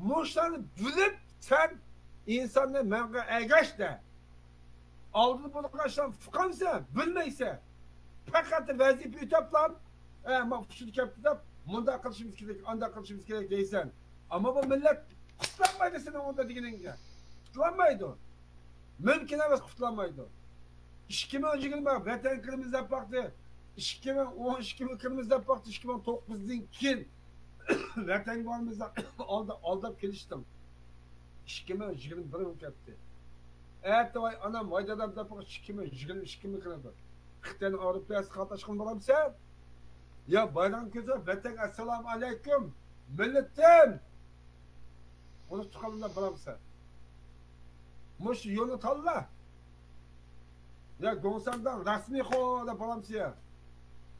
مۇشۇلارنى بىلىپ سەن ئىنساننى مەڭگۈ ئەگەش دە. ئالدىدا بولغان ئىشلارنى ئۇقامسەن، بىلمەيسەن. پەقەت ۋەزىپە ئۆتەپلا، ئە، ما ئۇچۇر كەپتۇ دەپ، مۇنداق قىلىشىمىز كېرەك، ئانداق قىلىشىمىز كېرەك دەيسەن. ئەمما بۇ مىللەت قۇتۇلالمايدۇ سېنىڭ ئۇنداق دېگىنىڭگە. قۇتۇلالمايدۇ. مۇمكىن ئەمەس، قۇتۇلالمايدۇ. ئىككى مىڭ يىگىرمە ۋەتەن كىرىمىز دەپ باقتى. ئىككى مىڭ ئون ئىككى يىل كىرىمىز دەپ باقتى. ئىككى مىڭ توققۇزدىن كېيىن ۋەتەنگە بارمىز دەپ ئالدا-، ئالداپ كېلىشتىڭ. ئىككى مىڭ يىگىرمە بىر يىل كەتتى. ئەتە ۋاي ئانام، ۋاي دادام دەپ باققان ئىككى مىڭ يىگىرمە ئىككى يىل كىرىدۇ. خىتاينىڭ ئايروپىلانىسىغا قاتناشقىلى بارامسەن؟ يا بايرام كۆرسە ۋەتەنگە ئەسسالامۇ ئەلەيكۇم، مىللىتىم! ئۇنى تۇتقاندا بارامسەن؟ مۇشۇ يولنى تاللا. يا گوڭسانداڭ رەسمىي خو دەپ بارامسەن يا؟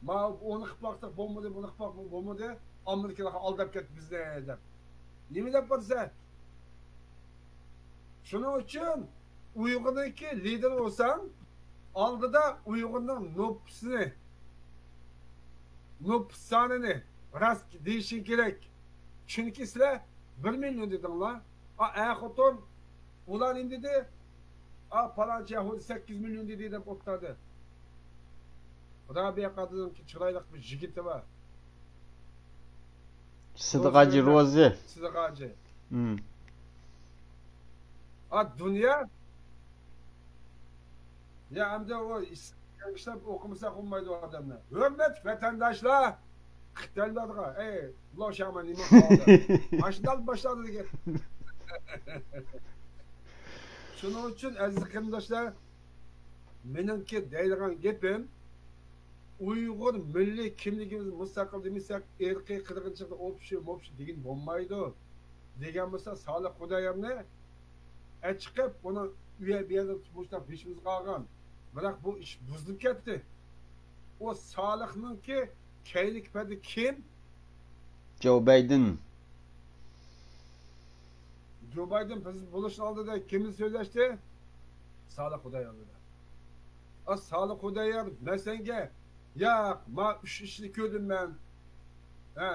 ما ئۇنى قىلىپ باقتۇق، بولمىدى، بۇنى قىلىپ باقتۇق، بولمىدى. ئامېرىكىلىقلار ئالداپ كەتتى بىزنى دەپ. نېمە دەپ بارىسەن؟ شۇنىڭ ئۈچۈن ئۇيغۇرنىڭكى لىدېرى بولساڭ، ئالدىدا ئۇيغۇرنىڭ نوپۇسىنى، نوپۇس سانىنى راست دېيىشىڭ كېرەك. چۈنكى سىلەر بىر مىليون دېدىڭلار. ئا، ئەر خوتۇن، ئۇلار نېمە دېدى؟ ئا، پالانچى يەھۇدىي سەككىز مىليون دېدى دەپ ئوتتۇرىدى. رابىيە قادىنىڭكى چىرايلىق بىر يىگىتى بار. سىدىق ھاجى روزى. سىدىق ھاجى. ھىم. ئا، دۇنيا. يا، ئەمدى ئۇ ئىس-، ئىشلەپ ئوقۇمىسا قىلمايدۇ ئادەملەر. ھۆرمەتلىك ۋەتەنداشلار! خىتايلارغا، ئەي، بۇلار شامان نېمە قىلدى؟ ئاشۇنداق باشلاندى دېگەن. شۇنىڭ ئۈچۈن، ئەزىز قېرىنداشلار، مېنىڭكى دەيدىغان گېپىم، ئۇيغۇر مىللىي كىملىكىمىزنى مۇستەقىل دېمىسەك، ئىرقىي قىرغىنچىلىقتا ئوپشۇ، موپشۇ دېگىن بولمايدۇ. دېگەن بولسا، سالىھ خۇدايارنى ئەچىقىپ، ئۇنىڭ ئۇ يەر بۇ يەردە مۇشۇنداق بېشىمىزغا ئالغان. بىراق بۇ ئىش بۇزۇلۇپ كەتتى. ئۇ سالىھنىڭكى كەينىدىكى پەردە كىم؟ جو بايدېن. جو بايدېن پىرېزىدېنت بولۇشنىڭ ئالدىدا كىم بىلەن سۆزلەشتى؟ سالىھ خۇدايار بىلەن. ئا، سالىھ خۇدايار مەسەنگە، ياق، ما ئۈچ ئىشنى كۆردۈم مەن. ھە.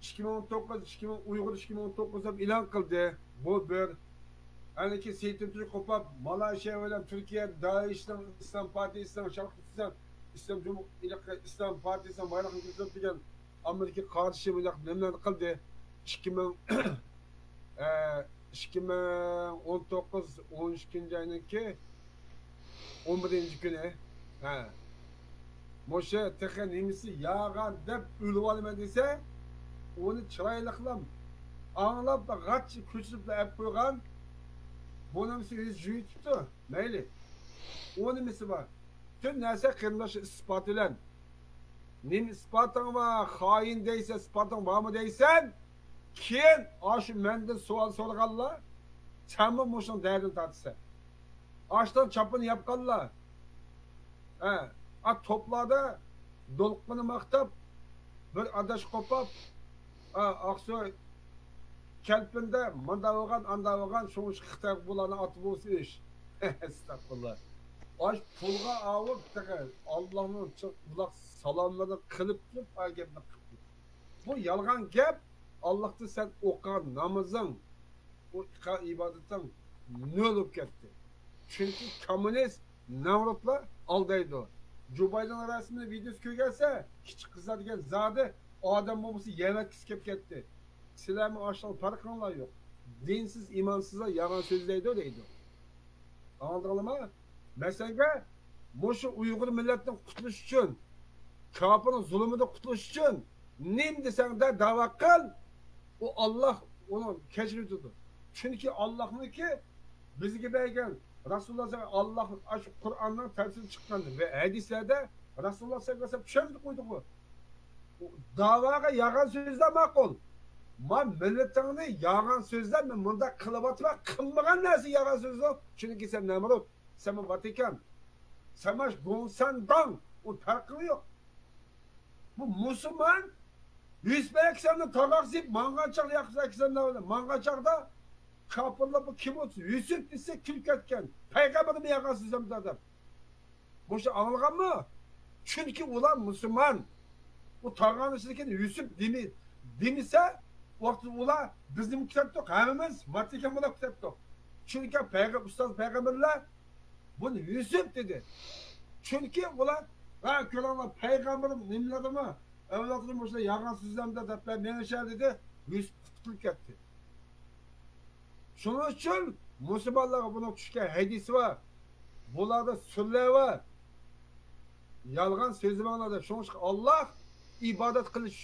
ئىككى مىڭ ئون توققۇز، ئىككى مىڭ، ئۇيغۇر ئىككى مىڭ ئون توققۇز دەپ ئېلان قىلدى. بۇ بىر. ئەنكى سېيىتىنتۇي قوپاپ، مالايشىيا بىلەن تۈركىيە دائىشنىڭ، ئىسلام پارتىيىسىنىڭ، شەرقىي تۈركىستان ئىسلام جۇمھۇر-، ئىسلام پارتىيىسىنىڭ بايرىقىنى كۆتۈرۈپ تۇرغان ئامېرىكا قارشى بۇنداق نېمىلەرنى قىلدى. ئىككى مىڭ، ئە، ئىككى مىڭ ئون توققۇز، ئون ئىككىنچى ئاينىڭكى ئون بىرىنچى كۈنى، ھە، مۇشۇ تېخى نېمىسى ياغان دەپ ئۆلۈۋالىمەن دېسە، ئۇنى چىرايلىقلا ئاڭلاپ، غاچچا كۆچۈرۈپلا ئەپ قويغان. بۇ نېمىسى ئۆزى جۈيتۈپتۇ. مەيلى. ئۇ نېمىسى بار؟ پۈتۈن نەرسە قېرىنداش ئىسپات بىلەن. نېمە ئىسپاتىڭ بار؟ خائىن دەيسەن، ئىسپاتىڭ بارمۇ دەيسەن؟ كېيىن ئاشۇ مەندىن سوئال سورىغانلار، سەنمۇ مۇشۇنىڭ دەردىنى تارتىسەن. ئاشتىن چاپىنى ياپقانلار. ھە، ئا، توپلاردا دولقۇننى ماختاپ، بىر ئاداش قوپاپ، ئا، ئاقسۇ كەلپىندە ماندا بولغان، ئاندا بولغان، شۇڭا خىتاي بۇلارنى ئاتا بولسا ئىش. ئەستەغپۇرۇللا. ئاش پۇلغا ئاۋۇپ، تېخى ئاللانىڭ چىق-، بۇلاق سالاملىرىنى قىلىپ تۇرۇپ، ئا گەپنى قىپتۇ. بۇ يالغان گەپ. ئاللاھتىن سەن ئوقۇغان نامىزىڭ، ئۇ قىلغان ئىبادىتىڭ نۆل بولۇپ كەتتى. چۈنكى كوممۇنىست نامرۇتلار ئالدايدۇ. جو بايدېننىڭ رەسىمىنى، ۋىدېئوسى كۆرگەنسە، كىچىك قىزلار دېگەن زادى ئادەم بولمىسا يەۋەتكۈسى كېلىپ كەتتى. سىلەرمۇ ئاشۇنىڭ پەرقىڭلار يوق. دىنسىز، ئىمانسىزلار يالغان سۆزلەيدۇ دەيدۇ. ئاڭلىدىڭلارمۇ؟ مەسىلەنگە، مۇشۇ ئۇيغۇر مىللەتتىن قۇتۇلۇش ئۈچۈن، كاپىرنىڭ زۇلۇمىدىن قۇتۇلۇش ئۈچۈن نېمە دېسەڭدە دەۋا قىل، ئۇ ئاللا ئۇنى كەچۈرۈۋېتىدۇ. چۈنكى ئاللانىڭكى بىزگە بەرگەن، رەسۇلۇللا سەللەللاھۇ ئەلەيھى ۋەسەللەم، ئاللا ئاشۇ قۇرئاننىڭ تەپسىرى چىققان ۋە ھەدىسلەردە رەسۇلۇللا سەللەللاھۇ ئەلەيھى ۋەسەللەم چۈشەندۈرۈپ قويدىغۇ. داۋاغا يالغان سۆزلەر ماقۇل. ما مىللىتىڭنى يالغان سۆزلەپ، مەن مۇنداق قىلىۋاتىمەن، قىلمىغان نەرسە يالغان سۆزلەر. چۈنكى سەن نەمرۇت، سەنمۇ ۋاتىكان، سەنمۇ گوڭسەنداڭ، ئۇ پەرقى يوق. بۇ مۇسۇلمان يۈسۈپ ئەلەيھىسسالامنى تاغاق سېلىپ ماڭغان چاغدا، ياقۇپ ئەلەيھىسسالام بىلەن ماڭغان چاغدا، كاپىرلار بۇ كىم بولسا، يۈسۈپ دېسە كۈلۈپ كەتكەن. پەيغەمبەرنى يالغان سۆزلەمدى دەپ. مۇشۇ ئاڭلىغانمۇ؟ چۈنكى ئۇلار مۇسۇلمان. ئۇ تاغاقنى سېلىپ يۈسۈپ دېمە-، دېمىسە، ۋاقتىدا ئۇلار بىزمۇ كېتەتتۇق، ھەممىمىز ۋاتىكان بولاپ كېتەتتۇق. چۈنكى پەيغە-، ئۇستاز پەيغەمبەرلەر بۇنى يۈسۈپ دېدى. چۈنكى ئۇلار، ھە، كۆرۈڭلار، پەيغەمبىرىم نېمىلەردىمۇ، ئەۋلادلىرىم مۇشۇنداق يالغان سۆزلەمدە دەپ مېڭىشە دېدى، يۈسۈپ قۇتۇلۇپ كەتتى. شۇنىڭ ئۈچۈن مۇسۇلمانلارغا بۇنىڭ چۈشكەن ھەدىسى بار. بۇلاردا سۈرىلەر بار. يالغان سۆزلىمەڭلار دەپ. شۇنىڭ ئۈچۈن ئاللاھ ئىبادەت قىلىش،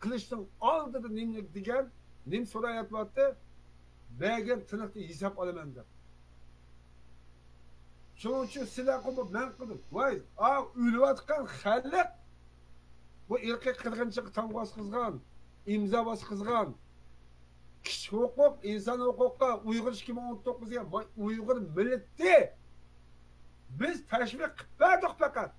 قىلىشنىڭ ئالدىدا نېمە دېگەن، نېمە سۈرە ئايەت بارتى؟ بەرگەن تىنىقتىن ھېساب ئالىمەن دەپ. شۇنىڭ ئۈچۈن سىلەر قۇبۇ مەن قىلدىم. ۋاي، ئا، ئۆلۈۋاتقان خەلق، بۇ ئىرقىي قىرغىنچىلىققا تامغا باسقۇزغان، ئىمزا باسقۇزغان، كىشى ھوقۇق، ئىنسان ھوقۇققا، ئۇيغۇر ئىككى مىڭ ئون توققۇزغا، ۋاي، ئۇيغۇر مىللىتى، بىز تەشۋىق قىلىپ بەردۇق پەقەت.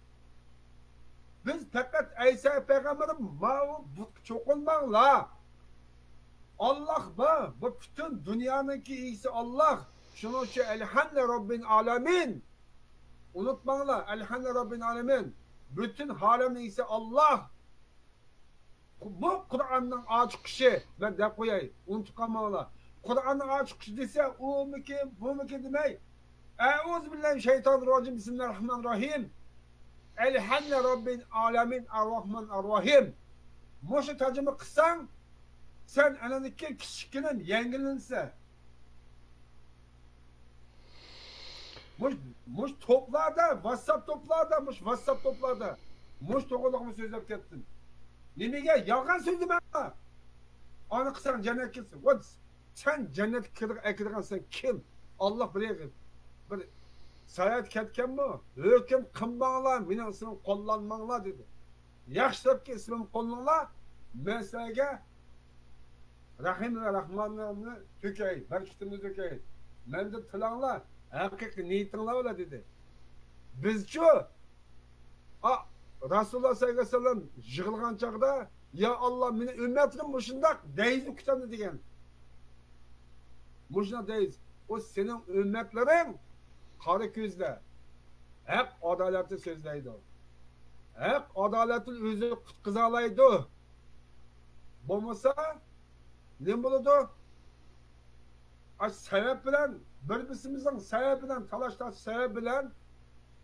بىز پەقەت ئەيسا پەيغەمبەر ماۋۇ بۇتقا چوقۇنماڭلار. ئاللاھ بار، بۇ پۈتۈن دۇنيانىڭكى ئىگىسى ئاللاھ. شۇنىڭ ئۈچۈن ئەلھەمدۇ رەببىل ئالەمىن. ئۇنتۇماڭلار، ئەلھەمدۇ رەببىل ئالەمىن. پۈتۈن ئالەمنىڭ ئىگىسى ئاللاھ. بۇ قۇرئاننىڭ ئاچقۇچى، مەن دەپ قوياي، ئۇنتۇپ قالماڭلار. قۇرئاننىڭ ئاچقۇچى دېسە، ئۇمىكىن، بۇمىكىن دېمەي. ئەئۇزۇ بىللاھى مىنەششەيتانىر راجىم، بىسمىللاھىر راھمانىر راھىم. ئەلھەمدۇ رەببىل ئالەمىن، ئەرراھمانىر راھىم. مۇشۇ تەرجىمە قىلساڭ، سەن ئانىڭدىن كېيىن كىچىككىنە يەڭگىللىنىسەن. مۇش، مۇش توپلاردا، ۋاتساپ توپلاردا، مۇش ۋاتساپ توپلاردا مۇش توغرىلىقمۇ سۆزلەپ كەتتىم. نېمىگە يالغان سۆزلىمەڭلار؟ ئانا قىلساڭ جەننەتكە كىرسۇن. ۋات، سەن جەننەتكە كىرىدىغان، ئەكىدىغان سەن كىم؟ ئاللاھ بىر، بىر ساياھەت كەتكەنمۇ؟ ھۆكۈم قىلماڭلار، مېنىڭ ئىسمىم قوللانماڭلار دېدى. ياخشىلىققا ئىسمىم قوللىنىڭلار، مەن سىلەرگە رەھىم ۋە رەھمانىمنى تۆكەي، بەرىكىتىمنى تۆكەي. مەندىن تىلەڭلار، ھەقىقىي نىيىتىڭلار بىلەن دېدى. بىزچۇ، ئا، رەسۇلۇللاھ سەللەللاھۇ ئەلەيھى ۋەسەللەم يىغلىغان چاغدا، يا ئاللاھ، مېنىڭ ئۈممەتلىرىم مۇشۇنداق دەيدۇ كۈتەمدۇ دېگەن. مۇشۇنداق دەيدۇ. ئۇ سېنىڭ ئۈممەتلىرىڭ قارا كۆزلەر. ھەق ئادالەتنى سۆزلەيدۇ. ھەق ئادالەتنى ئۆزى قۇتقۇزالايدۇ. بولمىسا، نېمە بولىدۇ؟ ئاشۇ سەۋەب بىلەن، بىر-بىرسىمىزنىڭ سەۋەب بىلەن، تالاش تارتىش سەۋەب بىلەن،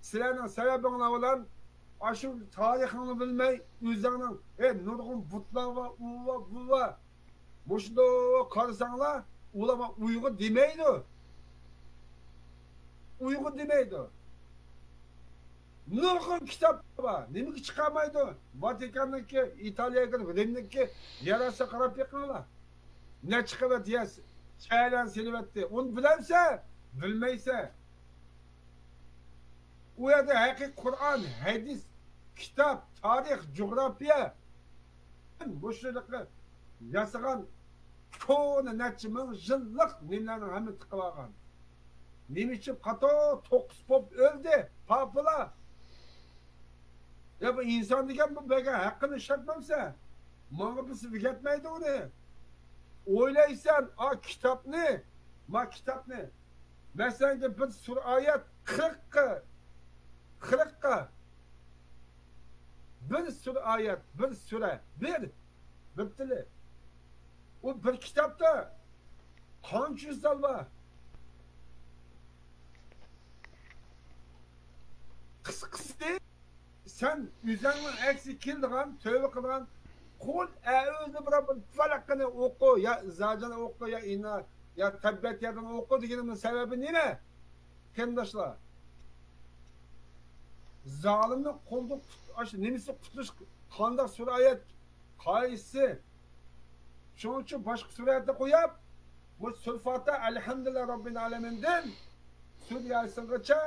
سىلەرنىڭ سەۋەبىڭلار بىلەن، ئاشۇ تارىخىڭنى بىلمەي، ئۆزۈڭنىڭ، ئەي، نۇرغۇن بۇتلار بار، ئۇ بار، بۇ بار. مۇشۇنداق قارىساڭلار، ئۇلار ئۇيغۇر دېمەيدۇ. ئۇيغۇر دېمەيدۇ. نۇرغۇن كىتاب بار. نېمىگە چىقارمايدۇ؟ ۋاتىكاننىڭكى، ئىتالىيەگە كىرىپ، رىمنىڭكى يەر ئاستىغا قاراپ بېقىڭلار. نەچچە قەۋەت يەر شەھەرلەرنى سېلىۋەتتى. ئۇنى بىلەمسەن؟ بىلمەيسەن. ئۇ يەردە ھەقىقىي قۇرئان، ھەدىس، كىتاب، تارىخ، جۇغراپىيە، مۇشۇلارنى ياسىغان كونا نەچچە مىڭ يىللىق نېمىلەرنىڭ ھەممىسى تىقىۋالغان. نېمە ئۈچۈن قاتو توققۇز پوپ ئۆلدى؟ پاپىلار. يا بۇ ئىنسان دېگەن بۇ بەرگەن ھەققىنى ئىشلەتمەمسەن؟ ماڭا بىرسى ئۆگەتمەيدۇ ئۇنى. ئويلايسەن، ئا، كىتابنى، ما كىتابنى. مەسىلەنگە بىر سۈرە ئايەت قىرىققا، قىرىققا. بىر سۈرە ئايەت، بىر سۈرە، بىر، بىر تىلى. ئۇ بىر كىتابتا قانچە يۈز تال بار؟ قىسقىسى، سەن ئۆزۈڭنىڭ ئەكسىگە كېلىدىغان، تۆۋە قىلىدىغان، قۇل ئەئۇزۇ بىرەببىل فەلەقنى ئوقۇ، يا ئىززاجان ئوقۇ، يا ئىنا، يا تەببەت يادانى ئوقۇ دېگىنىمنىڭ سەۋەبى نېمە؟ قېرىنداشلار، زالىمنىڭ قولىدىن قۇت-، ئاشۇ نېمىسى قۇتۇلۇش، قانداق سۈرە ئايەت، قايسى؟ شۇنىڭ ئۈچۈن باشقا سۈرەتنى قويۇپ، بۇ سۈرە فاتىھە، ئەلھەمدۇلىللاھ رەببىل ئالەمىندىن سۈرە ياسىنغىچە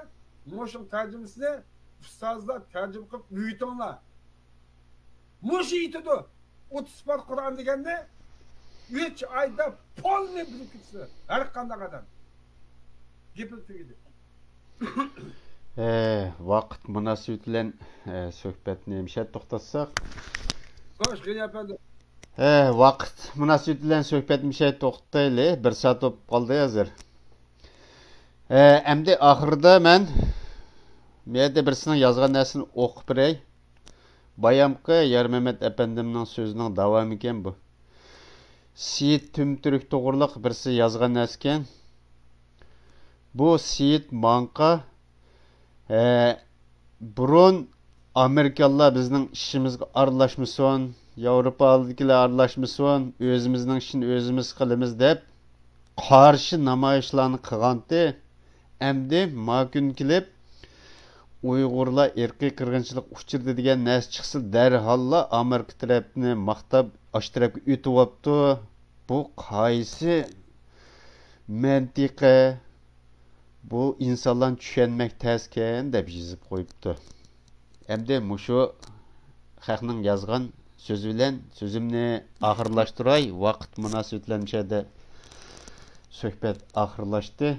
مۇشۇنىڭ تەرجىمىسىنى ئۇستازلار تەرجىمە قىلىپ ئۆگىتىڭلار. مۇشۇ يېتىدۇ. ئوتتۇز پارچە قۇرئان دېگەننى ئۈچ ئايدا پولنىي بىلىپ كېتىسىلەر. ھەر قانداق ئادەم. گېپى تۈگىدى. ئە، ۋاقىت مۇناسىۋىتى بىلەن، ئە، سۆھبەتنى مىشەدە توختاتساق. خوش، غېنى ئەپەندى. ئە، ۋاقىت مۇناسىۋىتى بىلەن سۆھبەتنى مىشەدە توختىتايلى. بىر سائەت بولۇپ قالدى ھازىر. ئە، ئەمدى ئاخىرىدا مەن بۇ يەردە بىرسىنىڭ يازغان نەرسىنى ئوقۇپ بېرەي. بايامقى يارمەمەت ئەپەندىمنىڭ سۆزىنىڭ داۋامى ئىكەن بۇ. سېيىت تۈمتۈرك توغرۇلۇق بىرسى يازغان نەرسىكەن. بۇ سېيىت ماڭقا، ھە، بۇرۇن ئامېرىكانلار بىزنىڭ ئىشىمىزغا ئارىلاشمىسۇن، ياۋروپادىكىلەر ئارىلاشمىسۇن، ئۆزىمىزنىڭ ئىشىنى ئۆزىمىز قىلىمىز دەپ قارشى نامايىشلارنى قىلغانتى. ئەمدى ما كۈن كېلىپ، ئۇيغۇرلار ئىرقىي قىرغىنچىلىققا ئۇچرىدى دېگەن نەرسە چىقسا، دەرھاللا ئامېرىكا تەرەپنى ماختاپ، ئاشۇ تەرەپكە ئۆتۈۋاپتۇ. بۇ قايسى مەنتىقە؟ بۇ ئىنسانلارنى چۈشەنمەك تەسكەن، دەپ يېزىپ قويۇپتۇ. ئەمدى مۇشۇ خەقنىڭ يازغان سۆزى بىلەن سۆزۈمنى ئاخىرلاشتۇراي. ۋاقىت مۇناسىۋىتى بىلەن مۇشۇ يەردە سۆھبەت ئاخىرلاشتى.